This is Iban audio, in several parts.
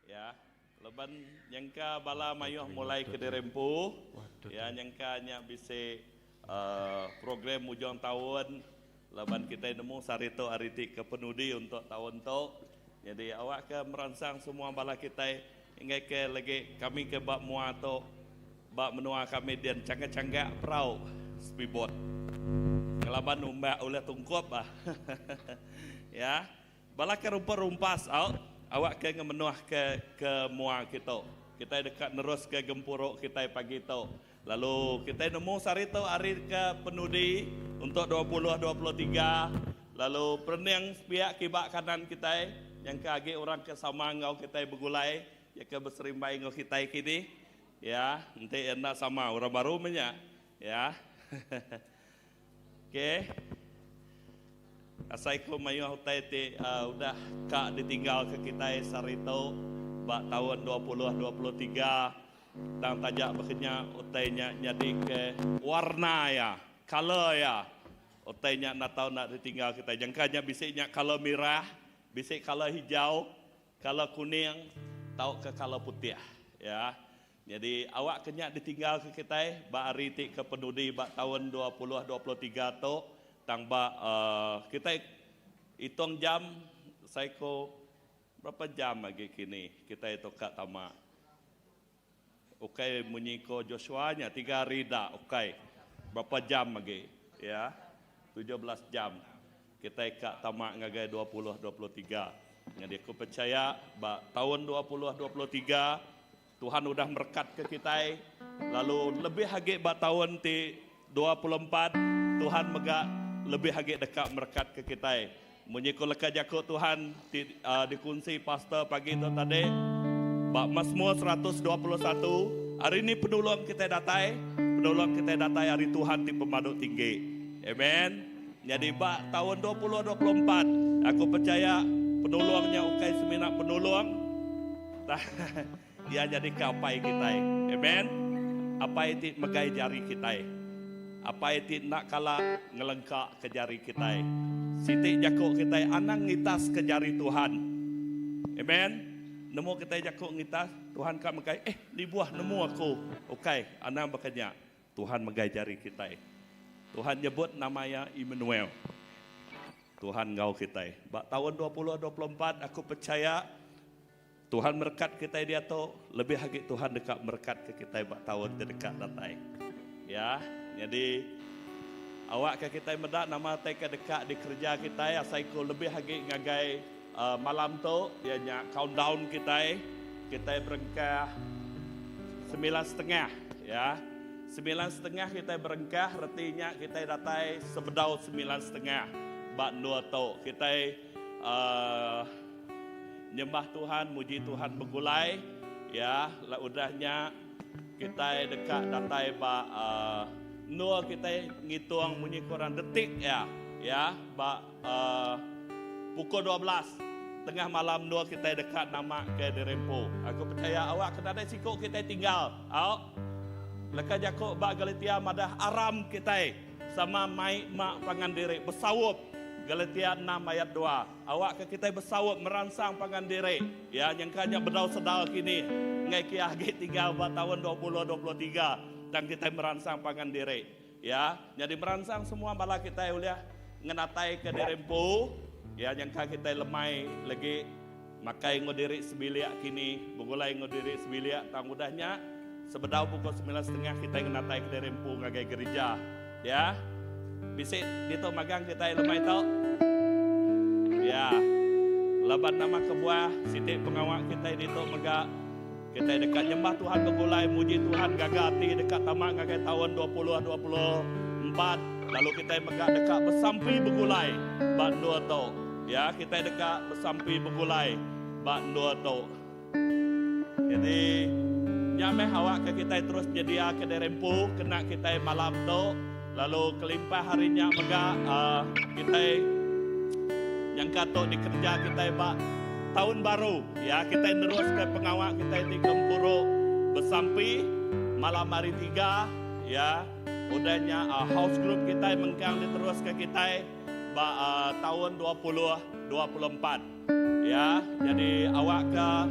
Ya. Laban nyangka bala mayuh mulai ke diri empu, ya nyangka nya bisi uhh program ujung taun laban kitai nemu sehari tu hari ti ke penudi untuk taun tu. Nyadi awak ke meransang semua bala kitai enggai ke lagi kami ke ba mua tu ba menua kami din changgak-changgak perau speedboat ngelaban umbak ulih tungkup ah. Ya. Bala ke rumpas-rumpas au, awak ke ngemenuh ke ke mua kitu. Kitai deka neruska gempuru kitai pagi tu. Lalu kitai nemu sehari tu hari ke penudi untuk 2023 lalu perening sepiak kiba kanan kitai nyangka agi orang ke sama enggau kitai begulai iya ke beserimbai enggau kitai kini. Ya, enti iya enda sama orang baru meh nya. Ya. Okey. Asai ku mayuh utai ti udah ka ditinggalka kitai sehari tu ba taun 2023. Tang taja baka nya utai nya nyadika warna iya, colour iya. Utai nya enda tau enda ditinggal kitai. Jangka nya bisi nya colour mirah, bisi colour hijau, colour kuning tauka colour putih. Ya. Nyadi awak ke nya ditinggal ke kitai ba hari ti ke penudi ba taun 2023 tu tang ba uhh kitai itung jam seiku berapa jam agi kini kitai tu ka tama. Ukai munyi ko Joshua nya tiga hari da ukai berapa jam agi ya 17 jam kitai ka tama ngagai 2023. Nyadi aku pechaya ba taun 2023 Tuhan udah merekatka kitai lalu lebih agi ba taun ti 24 Tuhan mega lebih agi deka merekatka kitai. Munyi ku leka jaku Tuhan ti dikunsi pastor pagi tu tadi ba Masmur 121, Ari ni penulung kitai datai? Penulung kitai datai ari Tuhan ti pemadu tinggi. Amen. Nyadi ba taun 2024 aku pechaya penulung nya ukai semina penulung Tang Iya nyadika Apai kitai. Amen. Apai ti megai jari kitai. Apai ti enda kala ngelengkaka jari kitai. Siti jaku kitai anang ngitaska jari Tuhan. Amen. Nemu kitai jaku ngitas, Tuhan ka megai, eh nibuh nemu aku. Ukai, anang baka nya. Tuhan megai jari kitai. Tuhan nyebut nama Iya Immanuel. Tuhan enggau kitai. Ba taun 2024 aku pechaya Tuhan merekat kitai diatu, lebih agi Tuhan deka merekatka kitai ba taun ti deka datai. Ya, nyadi awakka kitai meda nama tai ke deka dikereja kitai asai ku lebih agi ngagai uh, malam tu iya nya countdown kitai. Kitai berengkah 9.30 ya. 9.30 kitai berengkah reti nya kitai datai sebedau 9.30 ba endur tu. Kitai uh, Nyembah Tuhan, muji Tuhan begulai ya. La udah nya kitai deka datai ba uhh endur kitai ngitung munyi ku orang detik ya ya ba uhh pukul 12 tengah malam endur kitai deka nama ke diri empu. Aku pechaya awak ke nadai siku kitai tinggal au. Leka jaku ba Galatia madah aram kitai sama mai ma pangan diri besaup Galatia 6 ayat 2. Awakka kitai besaup meransang pangan diri. Ya, nyengka nya bedau sedar kini enggai kiah agi tinggal ba taun 2023 tang kitai meransang pangan diri. Ya, nyadi meransang semua bala kitai ulih ngenataika diri empu. Ya, nyengka kitai lemai legi makai enggau diri sebilik kini, begulai enggau diri sebilik tang udah nya sebedau pukul semilan setengah kitai ngenataika diri empu ngagai gerija. Ya. Bisi ditu magang kitai lemai tu. Ya. Laban nama kebuah siti pengawa kitai ditu mega kitai deka nyembah Tuhan begulai muji Tuhan gaga ati deka tama ngagai taun 2024 lalu kitai mega deka besampi begulai ba endur tu. Ya, kitai deka besampi begulai ba endur tu. Jadi nya meh awakka kitai terus nyediaka diri empu kena kitai malam tu lalu kelimpah hari nya mega uhh kitai nyangka tu dikereja kitai ba taun baru ya kitai neruska pengawa kitai ti gempuru besampi malam hari tiga ya udah nya uhh house group kitai mengkang diteruska kitai ba uhh taun 2024. Ya, nyadi awakka.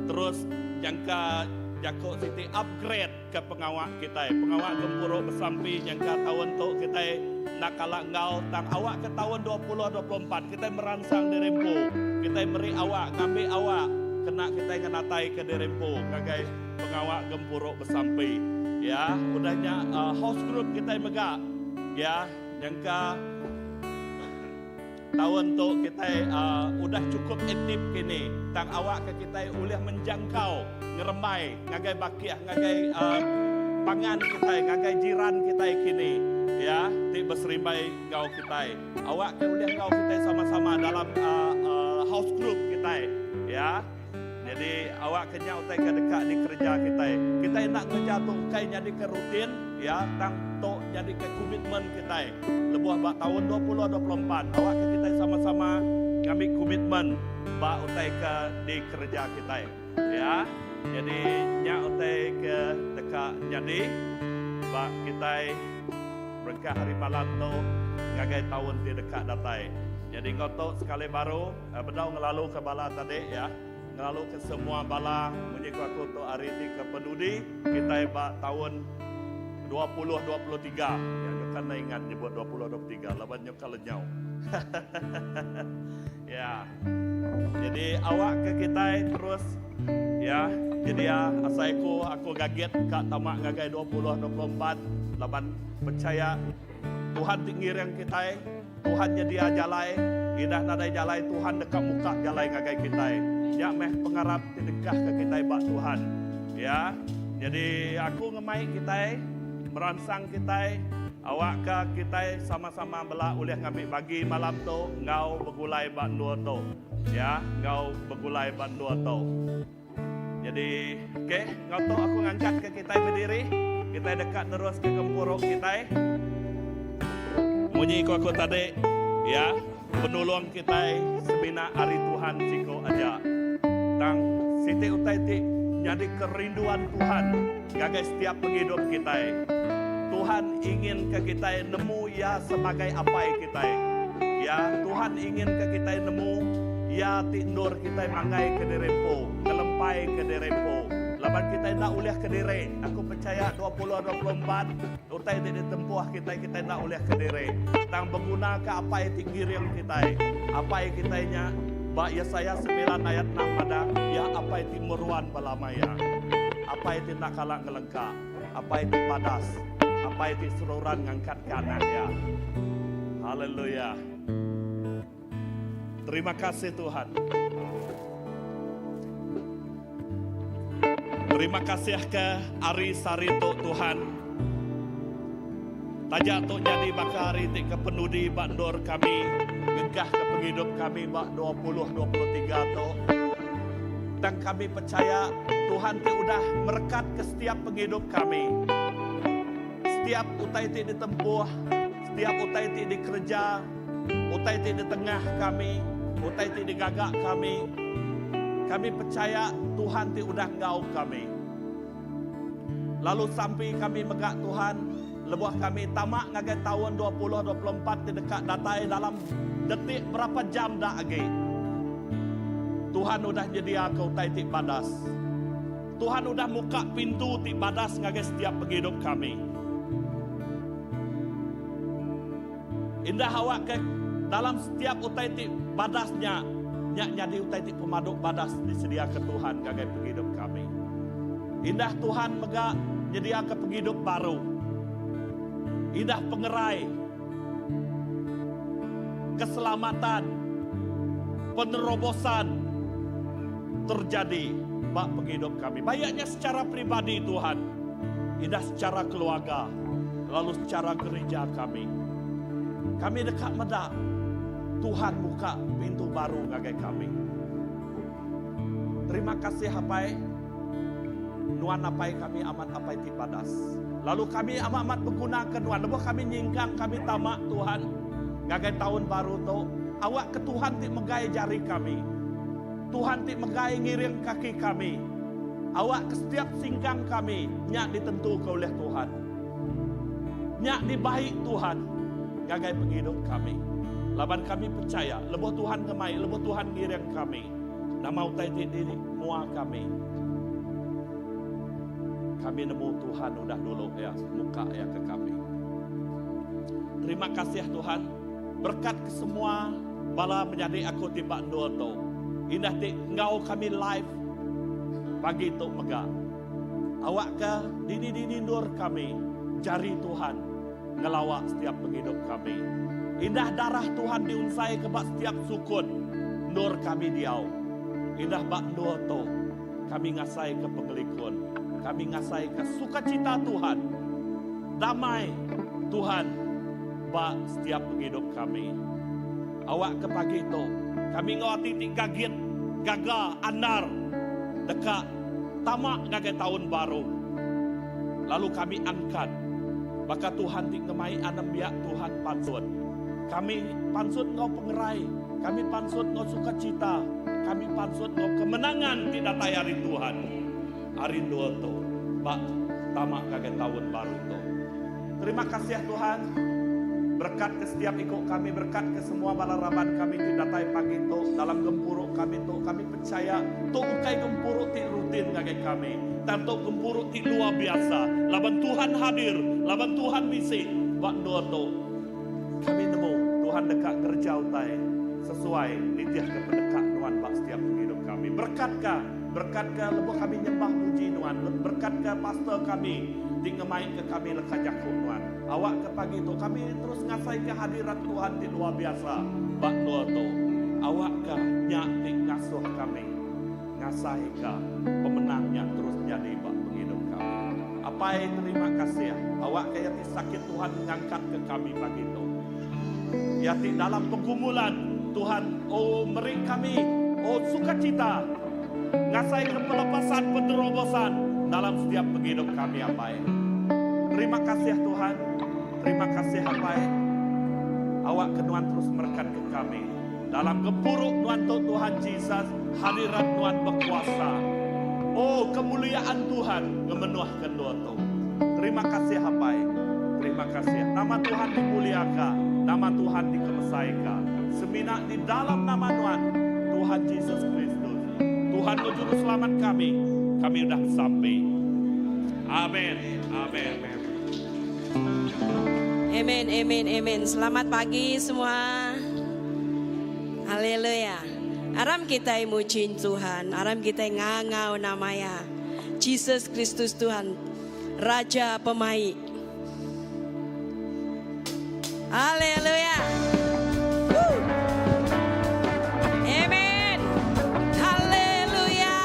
terus nyangka jaku siti upgrade ke pengawa kitai. Pengawa gempuru besampi nyangka taun tu kitai enda kala enggau tang awak ke taun 2024 kitai meransang diri empu. Kitai meri awak ngambi awak kena kitai ngenataika diri empu ngagai pengawa gempuru besampi. Ya, udah nya house group kitai mega ya nyangka Taun tu kitai udah chukup aktif kini tang awakka kitai ulih menjangkau ngerembai ngagai bakih ngagai pangan kitai ngagai jiran kitai kini ya ti beserimbai enggau kitai. Awakka ulih enggau kitai sama-sama dalam house group kitai ya. Nyadi awakka nya utai ke deka dikereja kitai. Kitai enda ngereja tu ukai nyadika rutin ya tang tu nyadika komitmen kitai lebuh ba taun 2024 awakka kitai sama-sama ngambi komitmen ba utai ke dikereja kitai ya. Nyadi nya utai ke deka nyadi ba kitai berengkah hari malam tu ngagai taun ti deka datai. Nyadi enggau tu sekali baru. Bedau ngelaluka bala tadi ya. Ngelaluka semua bala munyi ku aku tu hari ti ke penudi kitai ba taun 2023. Ya nyuka enda ingat nyebut 2023 laban nyuka lenyau. Ya. Jadi awak ke kitai terus ya. Jadi ya asai aku aku gagit ka tama ngagai 2024 laban pechaya Tuhan ti ngiring kitai, Tuhan nyedia jalai, indah nadai jalai Tuhan deka muka jalai ngagai kitai. Nya meh pengarap ti degahka kitai ba Tuhan. Ya. Nyadi aku ngemai kitai, meransang kitai, awakka kitai sama-sama bela ulih ngambi bagi malam tu enggau begulai ba endur tu. Ya, enggau begulai ba endur tu. Nyadi, okey, enggau tu aku ngangkatka kitai bediri. Kitai deka neruska gempuru kitai. Munyi ku aku tadi, ya, penulung kitai semina ari Tuhan siku aja. Tang siti utai ti nyadi kerinduan Tuhan ngagai setiap pengidup kitai. Tuhan inginka kitai nemu Iya sebagai Apai kitai. Ya, Tuhan inginka kitai nemu Iya ti endur kitai manggai kediri empu, ngelempai kediri empu. Laban kitai enda ulih kediri. Aku pechaya 2024 utai ti ditempuh kitai, kitai enda ulih kediri. Tang begunaka Apai ti ngiring kitai. Apai kitai nya, ba Yesaya semilan ayat enam madah, Iya Apai ti meruan belama iya. Apai ti enda kala ngelengka. Apai ti badas. Apai ti seruran ngangkatka anak iya. Haleluya. Terima kasih Tuhan. Terima kasih ke hari sehari tu Tuhan. Taja tu nyadi baka hari ti kepenudi ba endur kami ngegah ke pengidup kami ba 2023 tu. Tang kami pechaya Tuhan ti udah merekatka setiap pengidup kami. Setiap utai ti ditempuh, setiap utai ti dikereja, utai ti ditengah kami, utai ti digaga kami, kami pechaya Tuhan ti udah enggau kami. Lalu sampi kami mega Tuhan, lebuh kami tama ngagai taun 2024 ti deka datai dalam detik berapa jam da agi, Tuhan udah nyediaka utai ti badas. Tuhan udah muka pintu ti badas ngagai setiap pengidup kami. Indah awakka dalam setiap utai ti badas nya, nya nyadi utai ti pemadu badas disediaka Tuhan ngagai pengidup kami. Indah Tuhan mega nyediaka pengidup baru. Indah pengerai, keselamatan, penerobosan terjadi ba pengidup kami. Baik nya secara peribadi Tuhan, indah secara keluarga, lalu secara gereja kami. Kami deka meda Tuhan muka pintu baru ngagai kami. Terima kasih Apai. Nuan Apai kami amat Apai ti badas. Lalu kami amat-amat begunaka Nuan. Lebuh kami nyingkang kami tama Tuhan ngagai taun baru tu, awakka Tuhan ti megai jari kami. Tuhan ti megai ngiring kaki kami. Awakka setiap singkang kami nya ditentuka ulih Tuhan. Nya dibai Tuhan ngagai pengidup kami. Laban kami pechaya lebuh Tuhan ngemai, lebuh Tuhan ngiring kami, nama utai ti di. Mua kami. Kami nemu Tuhan udah dulu iya muka iya ke kami. Terima kasih Tuhan berkat ke semua bala menyadi aku ti ba endur tu. Indah ti enggau kami live pagi tu mega. Awakka dini-dini endur kami jari Tuhan ngelawa setiap pengidup kami. Indah darah Tuhan diunsaika ba setiap sukut endur kami diau. Indah ba endur tu, kami ngasaika pengelikun. Kami ngasaika sukacita Tuhan, damai Tuhan ba setiap pengidup kami. Awakka pagi tu, kami enggau ati ti gagit, gaga, andar deka tama ngagai taun baru. Lalu kami angkat baka Tuhan ti ngemai anembiak Tuhan pansut. Kami pansut enggau pengerai, kami pansut enggau sukacita, kami pansut enggau kemenangan ti datai ari Tuhan. Ari endur tu ba tama ngagai taun baru tu. Terima kasih Tuhan. Berekat ke setiap iku kami, berekat ke semua bala raban kami ti datai pagi tu dalam gempuru kami tu. Kami pechaya tu ukai gempuru ti rutin ngagai kami, tang tu gempuru ti luar biasa laban Tuhan hadir, laban Tuhan bisi ba endur tu. Kami nemu Tuhan deka ngereja utai sesuai nitihka peneka Nuan ba setiap pengidup kami. Berekatka, berekatka lebuh kami nyembah muji Nuan. Berekatka pastor kami ti ngemaika kami leka jaku Nuan. Awakka pagi tu kami terus ngasaika hadirat Tuhan ti luar biasa ba endur tu. Awakka nya ti ngasuh kami ngasaika pemenang nya terus nyadi ba pengidup kami. Apai terima kasih awakka iya ti sakit Tuhan ngangkatka kami pagi tu. Iya ti dalam pergumulan Tuhan oh meri kami oh sukacita ngasaika pelepasan penerobosan dalam setiap pengidup kami Apai. Terima kasih Tuhan, terima kasih Apai. Awakka Nuan terus merekatka kami. Dalam gempuru Nuan tu Tuhan Jesus, hadirat Nuan bekuasa. Oh kemuliaan Tuhan ngemenuhka endur tu. Terima kasih Apai. Terima kasih. Nama Tuhan dimuliaka, nama Tuhan dikemesaika. Semina di dalam nama Nuan, Tuhan Jesus Kristus, Tuhan enggau Juruselamat kami, kami udah besampi. Amen. Amen. Amen, amen, amen. Selamat pagi semua. Haleluya. Aram kitai muji Tuhan, aram kitai ngangau nama Iya. Jesus Kristus Tuhan, Raja Pemaik. Haleluya. Woo. Amen. Haleluya.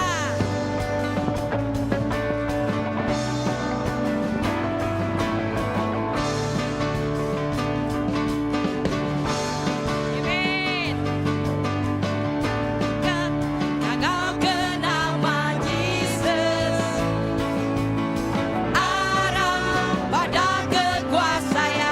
Amen. Ngangau ke nama Jesus. Aram pada kekuasaan.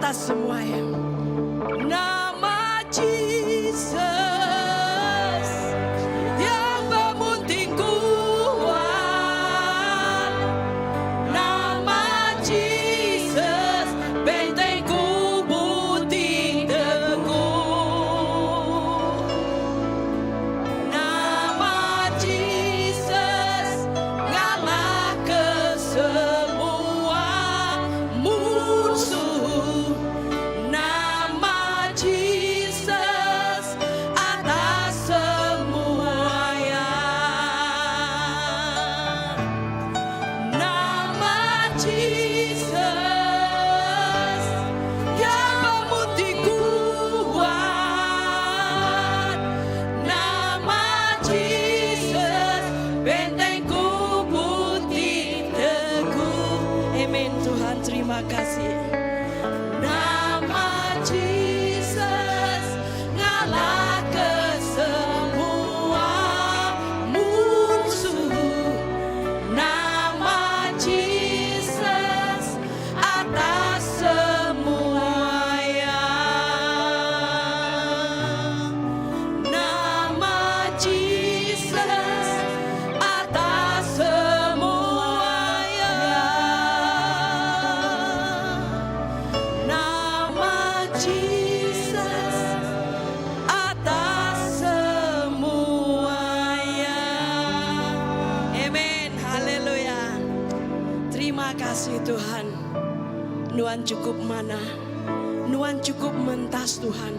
Atas semua ya. Nama Jesus yang pemunting kuat. Nama Jesus bentengku buting teguh. Nama Jesus ngalah ke semua musuh. Nama Jesus atas semuanya. Nama Jesus yang pemutih kuat. Nama Jesus bentengku putih teguh. Amin Tuhan terima kasih. Nama Jesus ngalah ke semua musuh. Nama Jesus atas semuanya. Nama Jesus atas semuanya. Nama Jesus atas semuanya. Amin. Haleluya. Terima kasih Tuhan. Nuan cukup manah. Nuan cukup mentas Tuhan.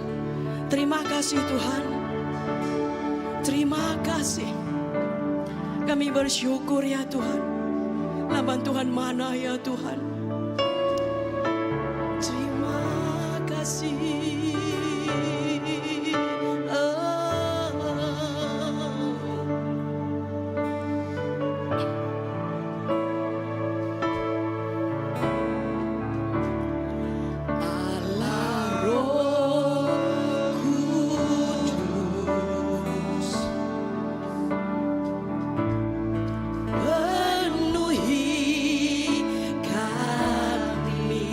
Terima kasih Tuhan. Terima kasih. Kami bersyukur ya Tuhan. Laban Tuhan manah ya Tuhan. Terima kasih. Oh. Allah Roh Kudus, penuhi kami.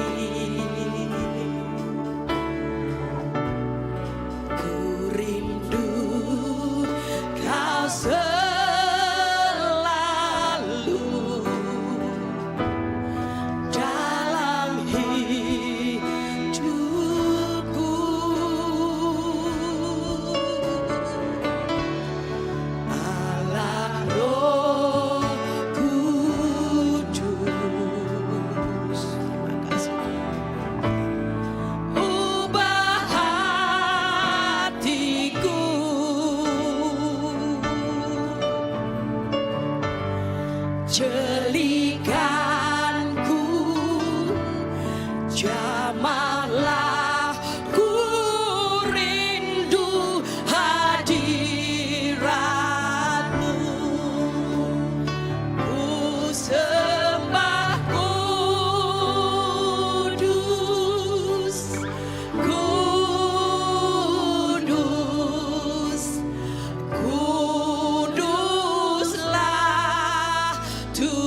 Ku rindu kau selalu dalam hidupku. Allah Roh Kudus. Terima kasih. Ubah hatiku, jelikanku, jamahlah ku rindu hadiratmu. Ku sembah kudus, kudus, kuduslah Tuhan.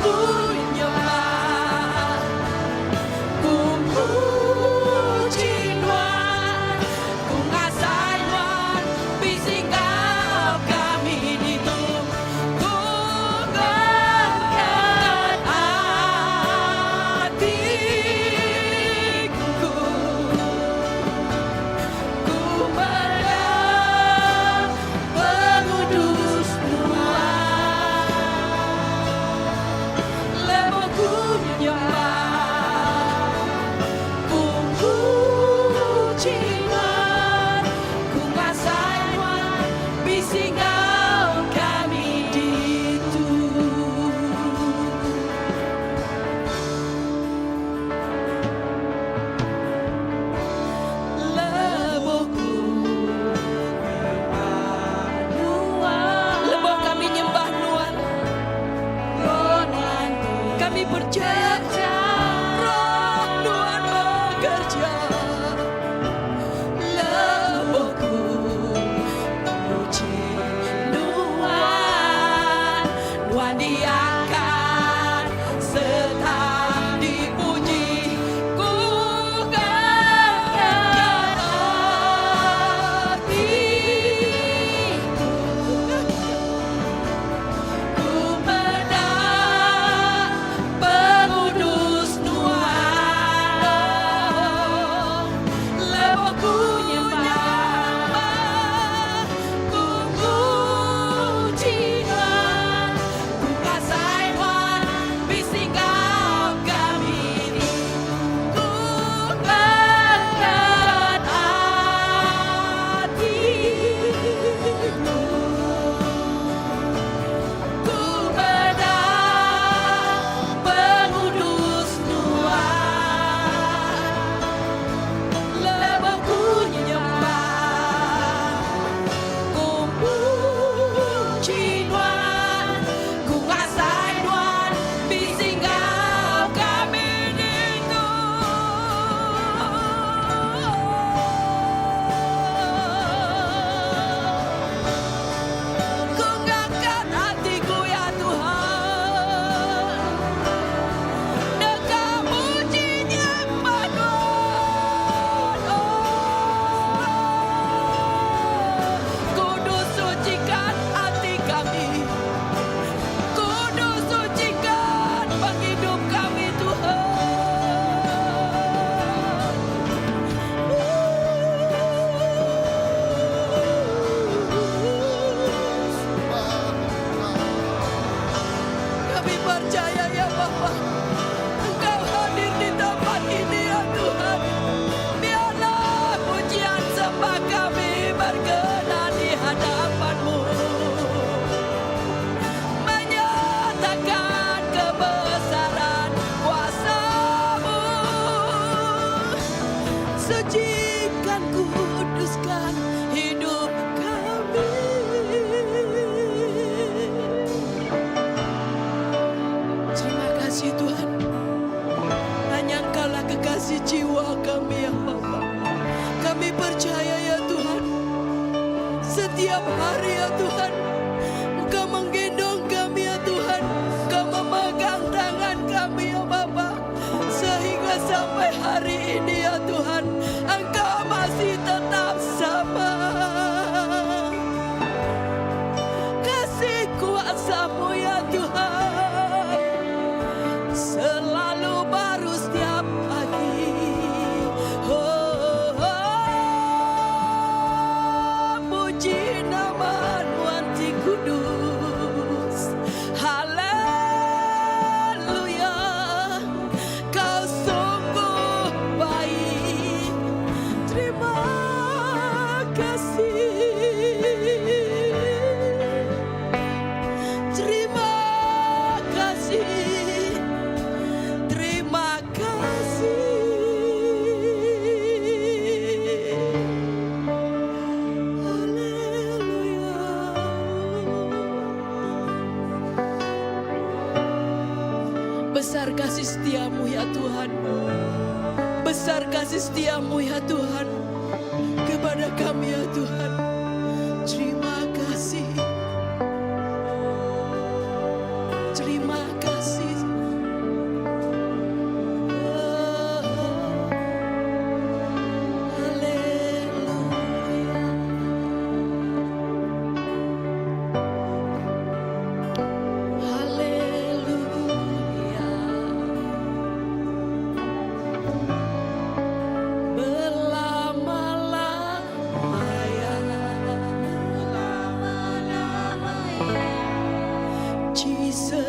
Lebuh ku nyembah, ku muji Nuan, ku ngasai Nuan bisi enggau kami ditu. Ku ngangkat atiku, ku meda pengudus Nuan. Lebuh ku nyembah, ku muji Nuan, ku ngasai Nuan bisi enggau kami ditu. Lebuh ku Lebuh kami nyembah Nuan, kami percaya Roh Nuan bekerja. Lebuh ku muji Nuan, Nuan diangkat serta dipuji. Ku ngangkat atiku, ku meda pengudus Nuan. Lebuh ku nyembah, ku muji Nuan, ku ngasai Nuan bisi enggau kami. Ku ngangkat atiku, ku meda pengudus Nuan. Lebuh ku nyembah, ku muji Nuan, ku ngasai Nuan bisi enggau kami ditu. Ku ngangkat atiku ya Tuhan, deka muji nyembah Nuan. Oh, Kudus sucikan hati kami, Kudus sucikan penghidup kami Tuhan. Kami percaya ya Bapa, Engkau hadir di tempat ini ya Tuhan. Biarlah pujian sembah kami berkenan di hadapan-Mu, menyatakan kebesaran kuasa-Mu. Sucikan, kuduskan hidup kami. Terima kasih Tuhan. Hanya Engkaulah kekasih jiwa kami ya Bapa. Kami percaya ya Tuhan. Setiap hari ya Tuhan, Engkau menggendong kami ya Tuhan. Engkau memegang tangan kami ya Bapa. Sehingga sampai hari ini ya Tuhan, Engkau masih tetap sama. Kasih kuasamu ya Tuhan selalu baru setiap pagi. Oh, oh, puji nama Nuan ti kudus. Haleluya, Kau sungguh baik. Terima kasih. Terima kasih. Terima kasih. Haleluya. Besar kasih setiamu ya Tuhan. Besar kasih setiamu ya Tuhan kepada kami ya Tuhan. Terima kasih. Terima kasih.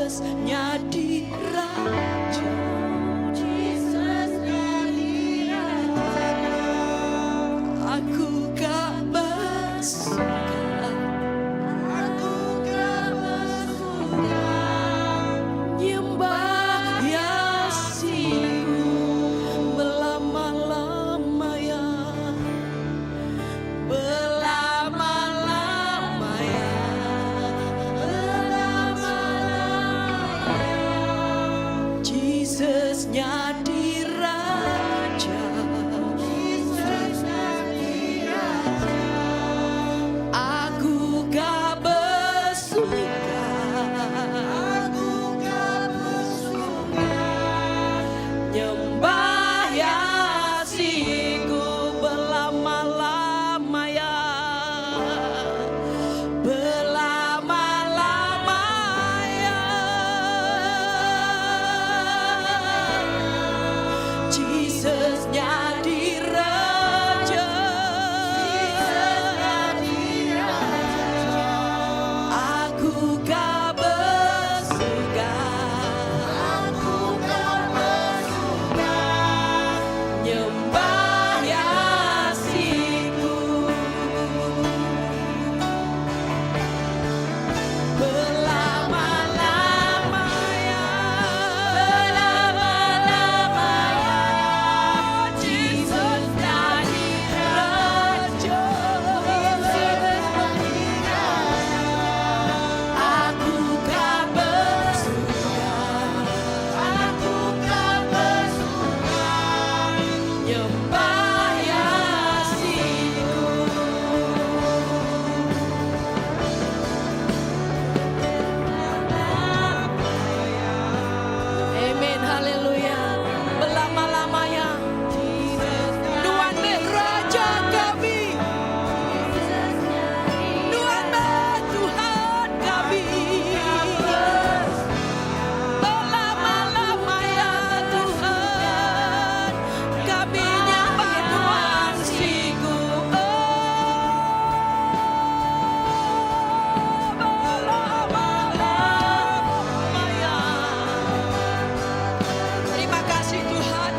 Jesus nyadi Raja. Jesus nyadi Raja. Aku ka besuka. Aku ka besuka. Nyembah ya siku belama-lama ya. Belama-lama ya. Belama-lama ya. Jesus nyadi Raja. Jesus nyadi Raja. Aku ka besuka. Aku ka besuka. Nyembah ya siku belama-lama ya. Belama-lama ya. Jesus nyadi Raja. Jesus nyadi Raja. Aku ka besuka. Aku ka besuka. Nyembah ya siku. Belama-lama ya. Belama-lama ya. Jesus nyadi Raja. Jesus nyadi Raja. Aku ka besuka. Aku ka besuka. Nyembah ya siku. Amin, haleluya. Belama-lamanya. Nuan meh Raja kami. Nuan meh Tuhan kami. Belama-lamanya Tuhan. Kami nyembah Nuan siku. Oh, belama-lamanya. Terima kasih Tuhan.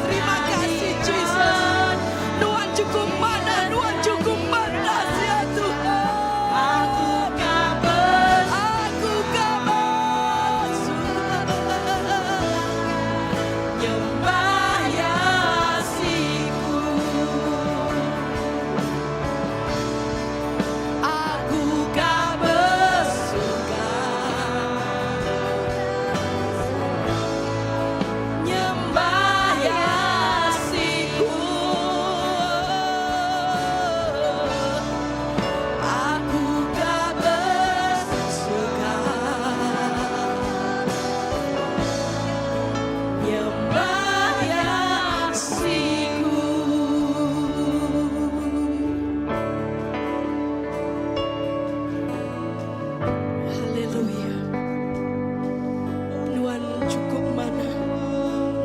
Terima kasih Jesus. Nuan cukup manah, Nuan cukup pantas ya Tuhan. Aku ka Aku ka besuka. Nyembah ya siku. Aku ka besuka. Nyembah ya siku. Aku ka besuka. Nyembah ya siku. Haleluya. Nuan cukup manah.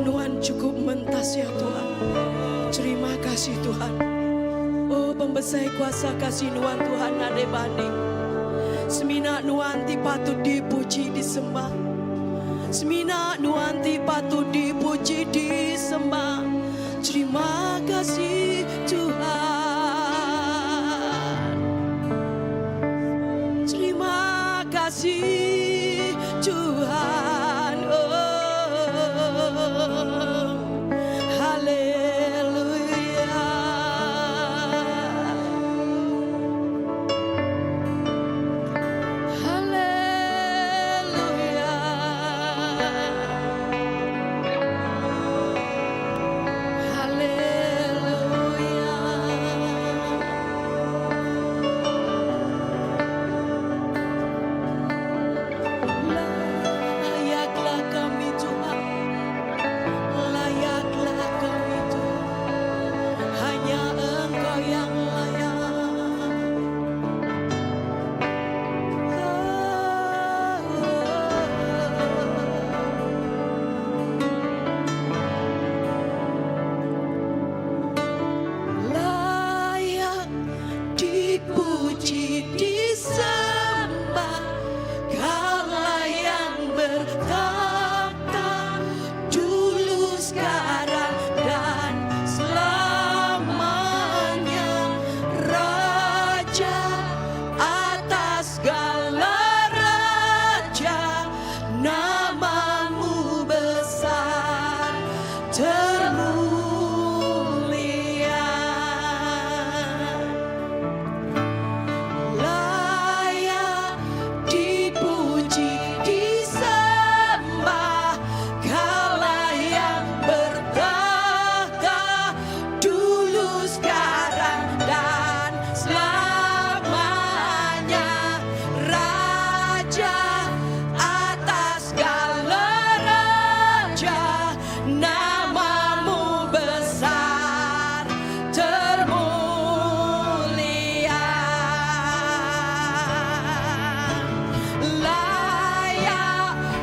Nuan cukup mentas ya Tuhan. Terima kasih Tuhan. Oh pembesai kuasa kasih Nuan Tuhan nadai banding. Semina Nuan ti patut dipuji disembah. Semina Nuan ti patut dipuji disembah. Terima kasih Tuhan. Terima kasih Tuhan. Oh, haleluya. Haleluya. Haleluya.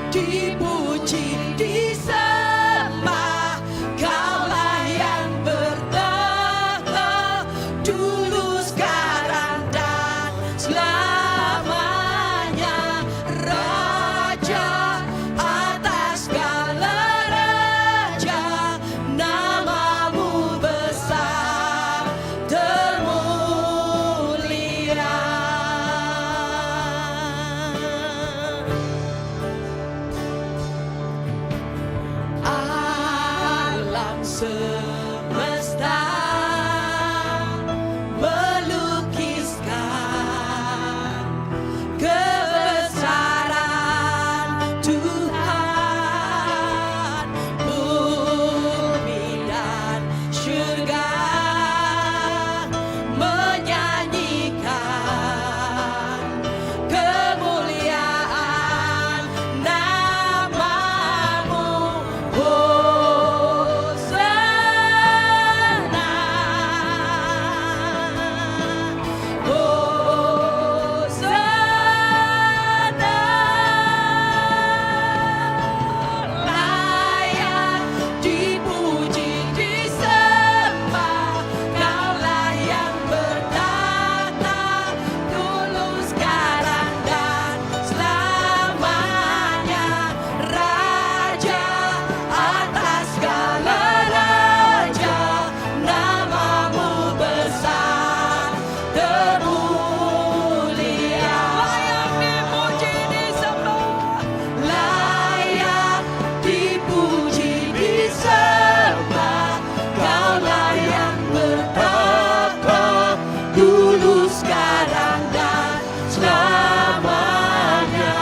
Dipuji, disembah, Kaulah yang bertahta dulu, sekarang, dan selamanya. Raja atas segala raja, namamu besar, termulia. Alam semesta melukiskan kebesaran Tuhan, bumi dan syurga menyanyikan kemuliaan namamu. Hosana, Hosana, layak dipuji, disembah, Kaulah yang bertahta dulu, sekarang, dan selamanya. Raja atas segala raja, namamu besar, termulia. Layak dipuji, disembah, layak dipuji, disembah, Kaulah yang bertahta dulu, sekarang, dan selamanya.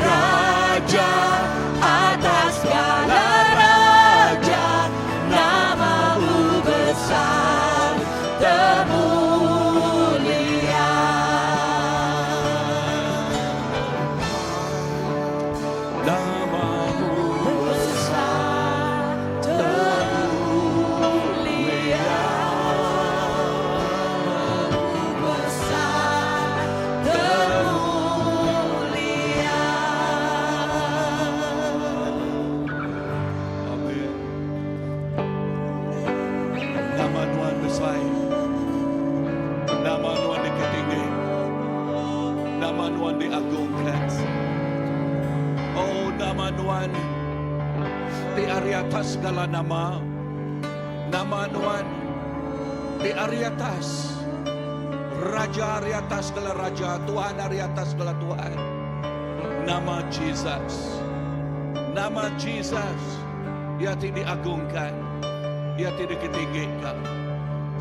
Raja atas segala raja, namamu besar, termulia. Namamu Besar, termulia, besar, termulia. Amin. Nama Tuhan besar. Nama Tuhan diketinggi. Nama Tuhan diagungkan. Oh, nama Tuhan di ari atas segala nama. Nama Tuhan di ari atas. Raja ari atas segala raja, Tuhan ari atas segala Tuhan. Nama Jesus. Nama Jesus. Ia ti diagungkan. Ia ti diketinggikan.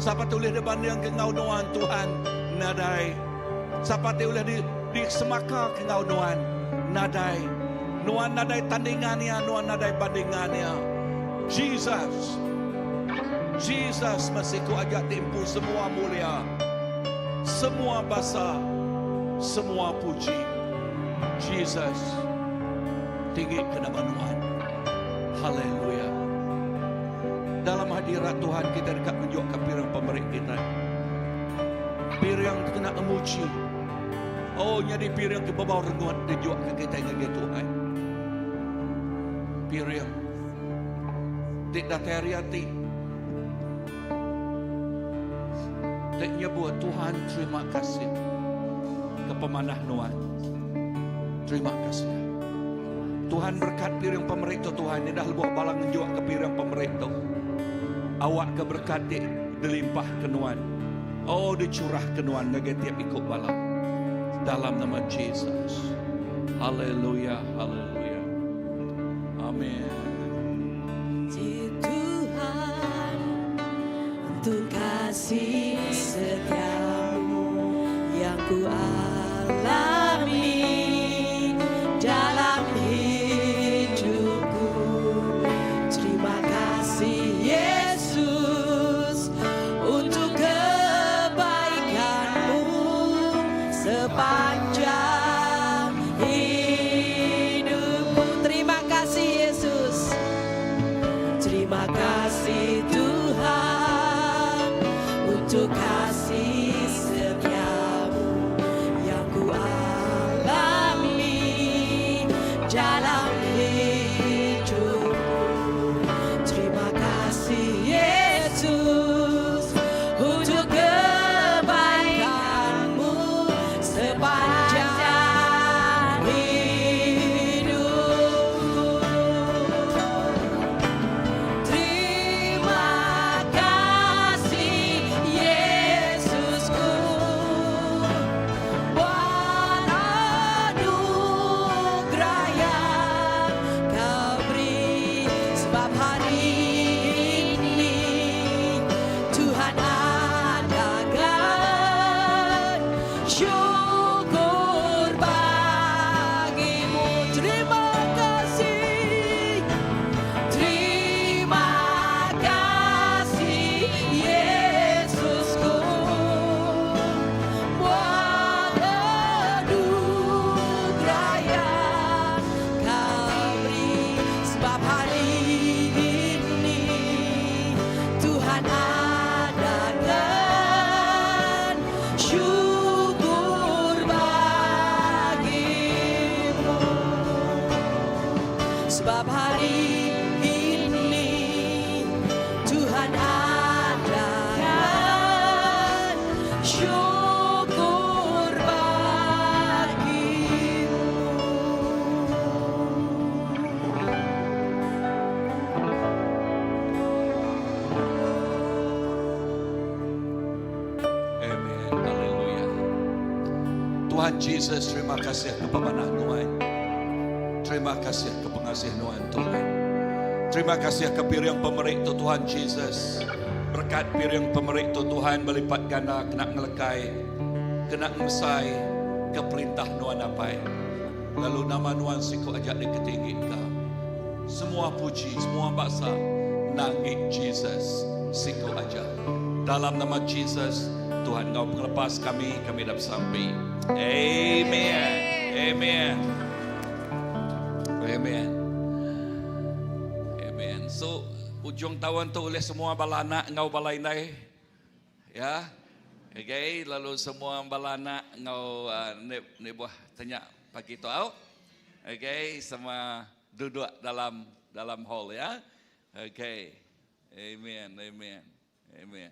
Sapa ti ulih dibanding ke ngau Nuan, Tuhan? Nadai. Sapa ti ulih di, disemaka ke ngau Nuan? Nadai. Nuan nadai tandingannya, Nuan nadai bandingannya. Jesus. Jesus meh siku aja ti empu semua mulia. Semua basa, semua puji. Jesus. Tinggi ke nama Nuan. Haleluya. Dalam hadirat Tuhan kita dekat menunjukkan piring pemeri kita. Piring kena emuji. Oh, jadi piring ke bawah rengut dijual ke kita ngagai Tuhan. Piring. Tik datai ari ati. Tik nyebut Tuhan terima kasih ke pemanah nuan. Terima kasih. Tuhan berkat piring pemeri tu Tuhan. Dia dah lebuh balang ngejuk ke piring pemeri tu. Awak ke berkat di, dilimpah ke nuan. Oh, dicurah ke nuan ngagai tiap ikut bala. Dalam nama Jesus. Haleluya, haleluya. Amin. Tuhan untuk kasih setiamu yang ku alami dalam hidupku. Terima kasih Yesus untuk kebaikanmu sepanjang hidupku. Terima kasih Yesus. Sebab hari ini Tuhan adakan syukur bagimu. Amen. Haleluya. Tuhan Jesus, terima kasih ke pemanah Nuan. Terima kasih ke pengasih Nuan, Tuhan. Terima kasih ke piring pemeri tu Tuhan Jesus. Berkat piring pemeri tu Tuhan belipat ganda kena ngelekai, kena ngemesai ke perintah Nuan Apai. Lalu nama Nuan siku aja diketinggi ka. Semua puji, semua basa nanggi Jesus siku aja. Dalam nama Jesus, Tuhan ngau pengelepas kami, kami dah besampi. Amen. Amen. Amen. Amen. So, ujung tahun tu oleh semua bala anak ngau bala indai. Ya. Okay, lalu semua bala anak ngau uh, ne, ne buah tanya pagi tu au. Okay, semua duduk dalam dalam hall ya. Okay. Amen. Amen. Amen.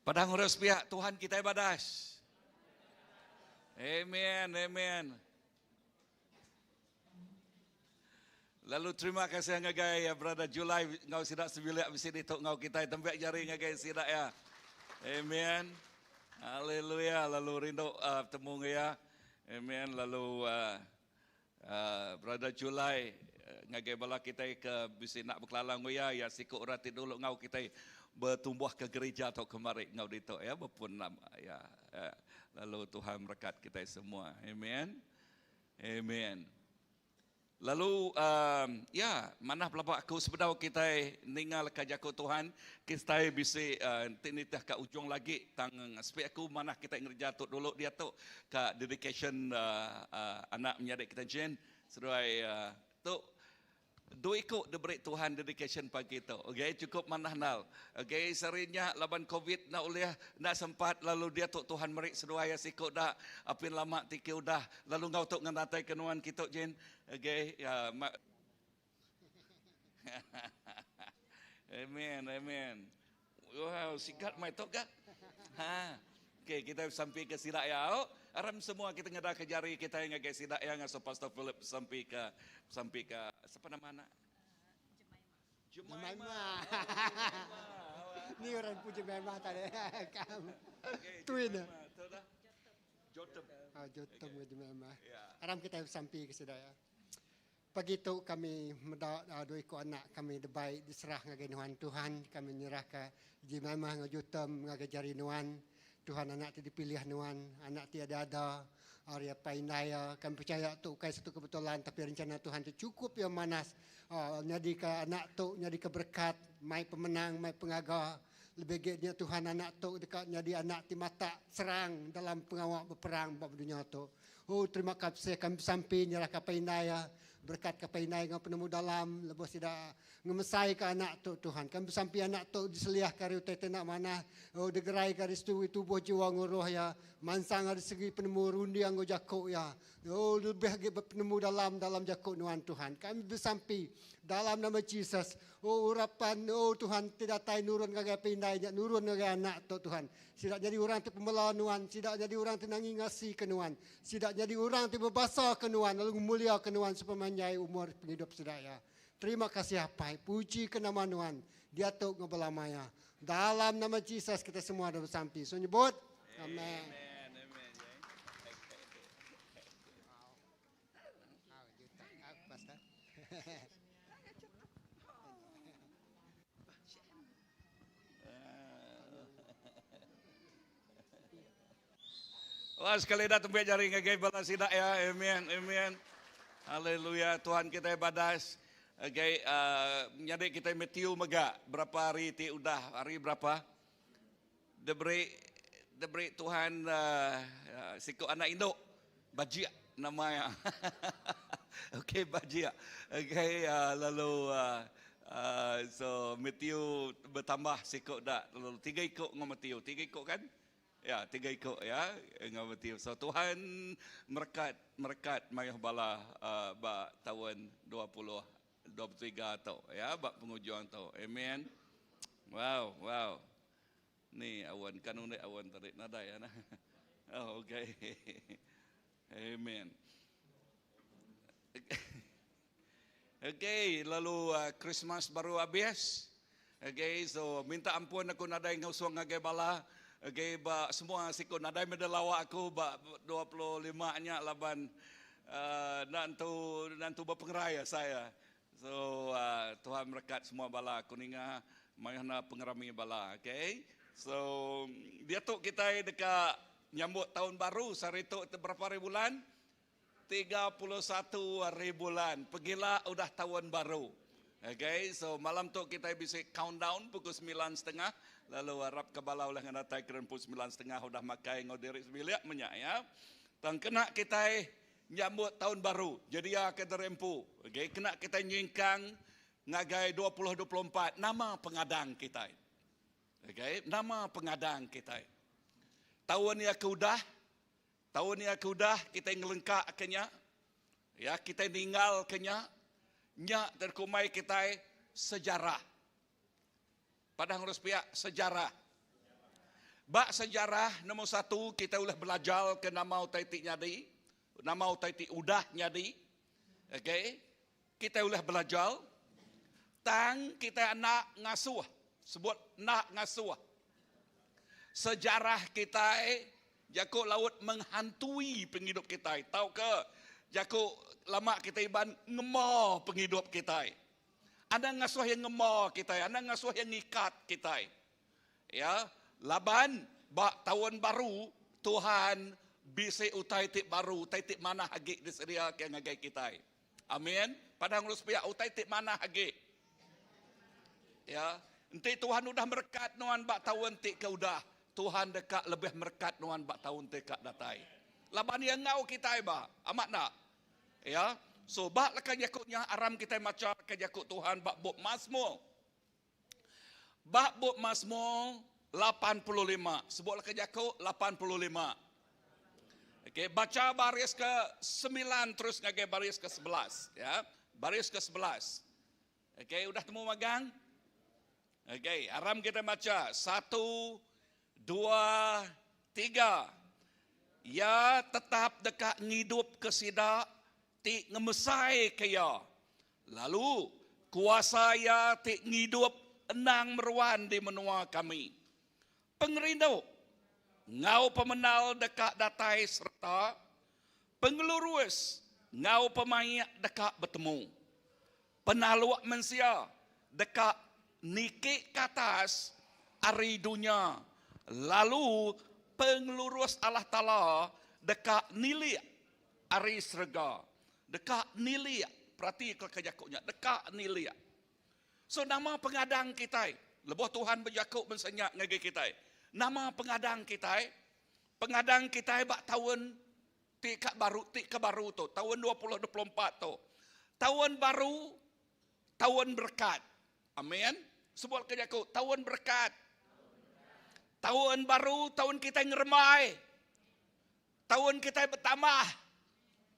Padang urus pihak Tuhan kita ibadas. Amen. Amen. Lalu terima kasih ngagai ya brother Julai ngau sidak sebilik bisi ditu ngau kita tempiak jari ngagai sidak ya. Amen. Haleluya. Lalu rindu uh, temu ya. Amen. Lalu uh, uh, brother Julai uh, ngagai bala kita ke bisi nak bekelala ngau ya ya siku orang ti dulu ngau kita bertumbuh ke gereja atau kemari ngau ditu ya berpun nama ya. ya. Lalu Tuhan berkat kita semua. Amen. Amen. Lalu um, ya, manah pelaba aku sebedau kita ningal ka jaku Tuhan, kita bisi uh, enti nitih ka ujung lagi tang sepi aku manah kita ngereja tu dulu diatu ka dedication uh, uh, anak menyadi kita Jane seduai uh, tu Dua iku diberi Tuhan dedication pagi tu. Okay, cukup manah nal. Okay, sehari nya laban covid enda ulih enda sempat lalu diatu Tuhan meri seduai iya siku da apin lama ti ke udah lalu enggau tu ngenatai ke nuan kitu jin. Okay, ya Amen, amen. Wow, sigat mai tu ga. Ha. Okay, kita sampai ke sida ya. Oh, aram semua kita ngeda ke jari kita ngagai sida ya ngasuh Pastor Philip sampai ke sampai ke siapa nama anak? Jemaima. Jemaima. Ni orang puji Jemaima tadi. Kamu. Okay, Twin. Jotem. Ah, Jotem ke Jemaima. Aram kita sampai ke sida ya. Pagi tu kami meda dua iku anak kami debai diserah ngagai nuan Tuhan. Kami nyerahka Jemimah enggau Jotam ngagai jari nuan. Tuhan anak ti dipilih nuan, anak ti ada-ada ari apai indai iya. Kami pechaya tu ukai satu kebetulan tapi rencana Tuhan ti chukup iya manas nyadika anak tu nyadika berekat mai pemenang mai pengaga. Lebih agi nya Tuhan anak tu deka nyadi anak ti matak serang dalam pengawa beperang ba dunya tu. Oh terima kasih kami besampi nyerahka apai indai iya berekatka apai indai enggau penemu dalam lebuh sida ngemesaika anak tu Tuhan. Kami besampi anak tu diseliahka ari utai ti enda manah oh digeraika ari segi tubuh jiwa enggau roh iya mansang ari segi penemu runding enggau jaku iya oh lebih agi bepenemu dalam dalam jaku nuan Tuhan. Kami besampi dalam nama Jesus oh urapan oh Tuhan ti datai nurun ngagai apai indai nya nurun ngagai anak tu Tuhan. Sida nyadi orang ti pemela Nuan, sida nyadi orang ti nangi ngasika Nuan, sida nyadi orang ti bebasaka Nuan lalu ngemuliaka Nuan sepemanjai umur pengidup sida iya. Terima kasih Apai, pujika nama Nuan diatu enggau belama iya. Dalam nama Jesus kitai semua deh besampi. So nyebut Amen. Wah sekali dah tempiak jari ngagai bala sida ya. Amen. Amen. Haleluya. Tuhan kita badas. Okay, uh, nyadi kita Matthew mega berapa hari ti udah hari berapa? Diberi diberi Tuhan uh, siku anak indu bajik nama iya. Okey bajik. Okey uh, lalu uh, uh, so Matthew bertambah siku dak lalu tiga iku ngau Matthew. Tiga iku kan? Ya, tiga iku ya enggau Matthew. So Tuhan merekat merekat mayuh bala uh, ba taun 20 23 tu ya ba pengujung tu. Amen. Wow, wow. Ni awan kan unik awan tadi nadai ya nah. Oh, okay. Amen. Okay, lalu uh, Christmas baru habis. Okay, so minta ampun aku nadai ngusung ngagai bala. Okay, ba semua siku nadai meda lawa aku ba 25 nya laban uh, nantu nantu berpengerai saya. So uh, Tuhan merekat semua bala aku ninga mayuh pengerami bala. Okay, so dia tu kita dekat nyambut tahun baru sehari tu berapa hari bulan? 31 hari bulan. Pegila udah tahun baru. Okay, so malam tu kita bisa countdown pukul 9.30. Lalu harap ke bala oleh ngadatai keren pukul 9.30 udah makai ngau diri sebilik menyak ya. Tang kena kita nyambut tahun baru. Jadi ya kita rempu. Okay, kena kita nyingkang ngagai 2024 nama pengadang kita. Okay, nama pengadang kita. Tahun yang ke udah, tahun yang ke udah kita ngelengkak kenya. Ya, kita ninggal kenya. Nya terkumai kita sejarah. Pada ngurus pihak sejarah. Bak sejarah nombor satu kita boleh belajar ke nama utai ti nyadi, nama utai ti udah nyadi. Okey. Kita boleh belajar tang kita nak ngasuh. Sebut nak ngasuh. Sejarah kita Jakuk laut menghantui penghidup kita. Tahu ke? Jakuk lama kita iban ngema penghidup kita. Ada ngasuh yang ngema kita, ada ngasuh yang ngikat kita. Ya, laban bak tahun baru Tuhan bisa utai tik baru, utai tik mana agi disedia ke ngagai kita. Amin. Pada ngurus pihak utai tik mana agi. Ya, enti Tuhan udah merekat nuan bak tahun tik ke udah. Tuhan dekat lebih merekat nuan bak tahun tik datai. Laban yang ngau kita ba, amat nak. Ya, so bak lekan jakutnya aram kita maca ke jakut Tuhan bak bab Mazmur. Bak bab Mazmur 85. Sebutlah ke jakut 85. Okey, baca baris ke 9 terus ngagai baris ke 11, ya. Baris ke 11. Okey, udah temu magang? Okey, aram kita baca. 1 2 3. Ya tetap dekat ngidup ke sida ti ngemesai ke ya. Lalu kuasa ya ti ngidup enang meruan di menua kami. Pengerindu ngau pemenal dekat datai serta pengelurus ngau pemayak dekat bertemu. Penaluk mensia dekat niki ke atas ari dunia. Lalu pengelurus Allah Ta'ala dekat nilik ari serga. Dekat nilik, perhati ke kejakuknya, dekat nilik. So nama pengadang kita, lebuh Tuhan berjakuk mensenyak ngagi kita. Nama pengadang kita, pengadang kita bak tahun tik baru, tik ke baru tu, tahun 2024 tu. Tahun baru, tahun berkat. Amin. Sebut kejakuk, tahun berkat. Tahun baru, tahun kita ngeremai. Tahun kita bertambah.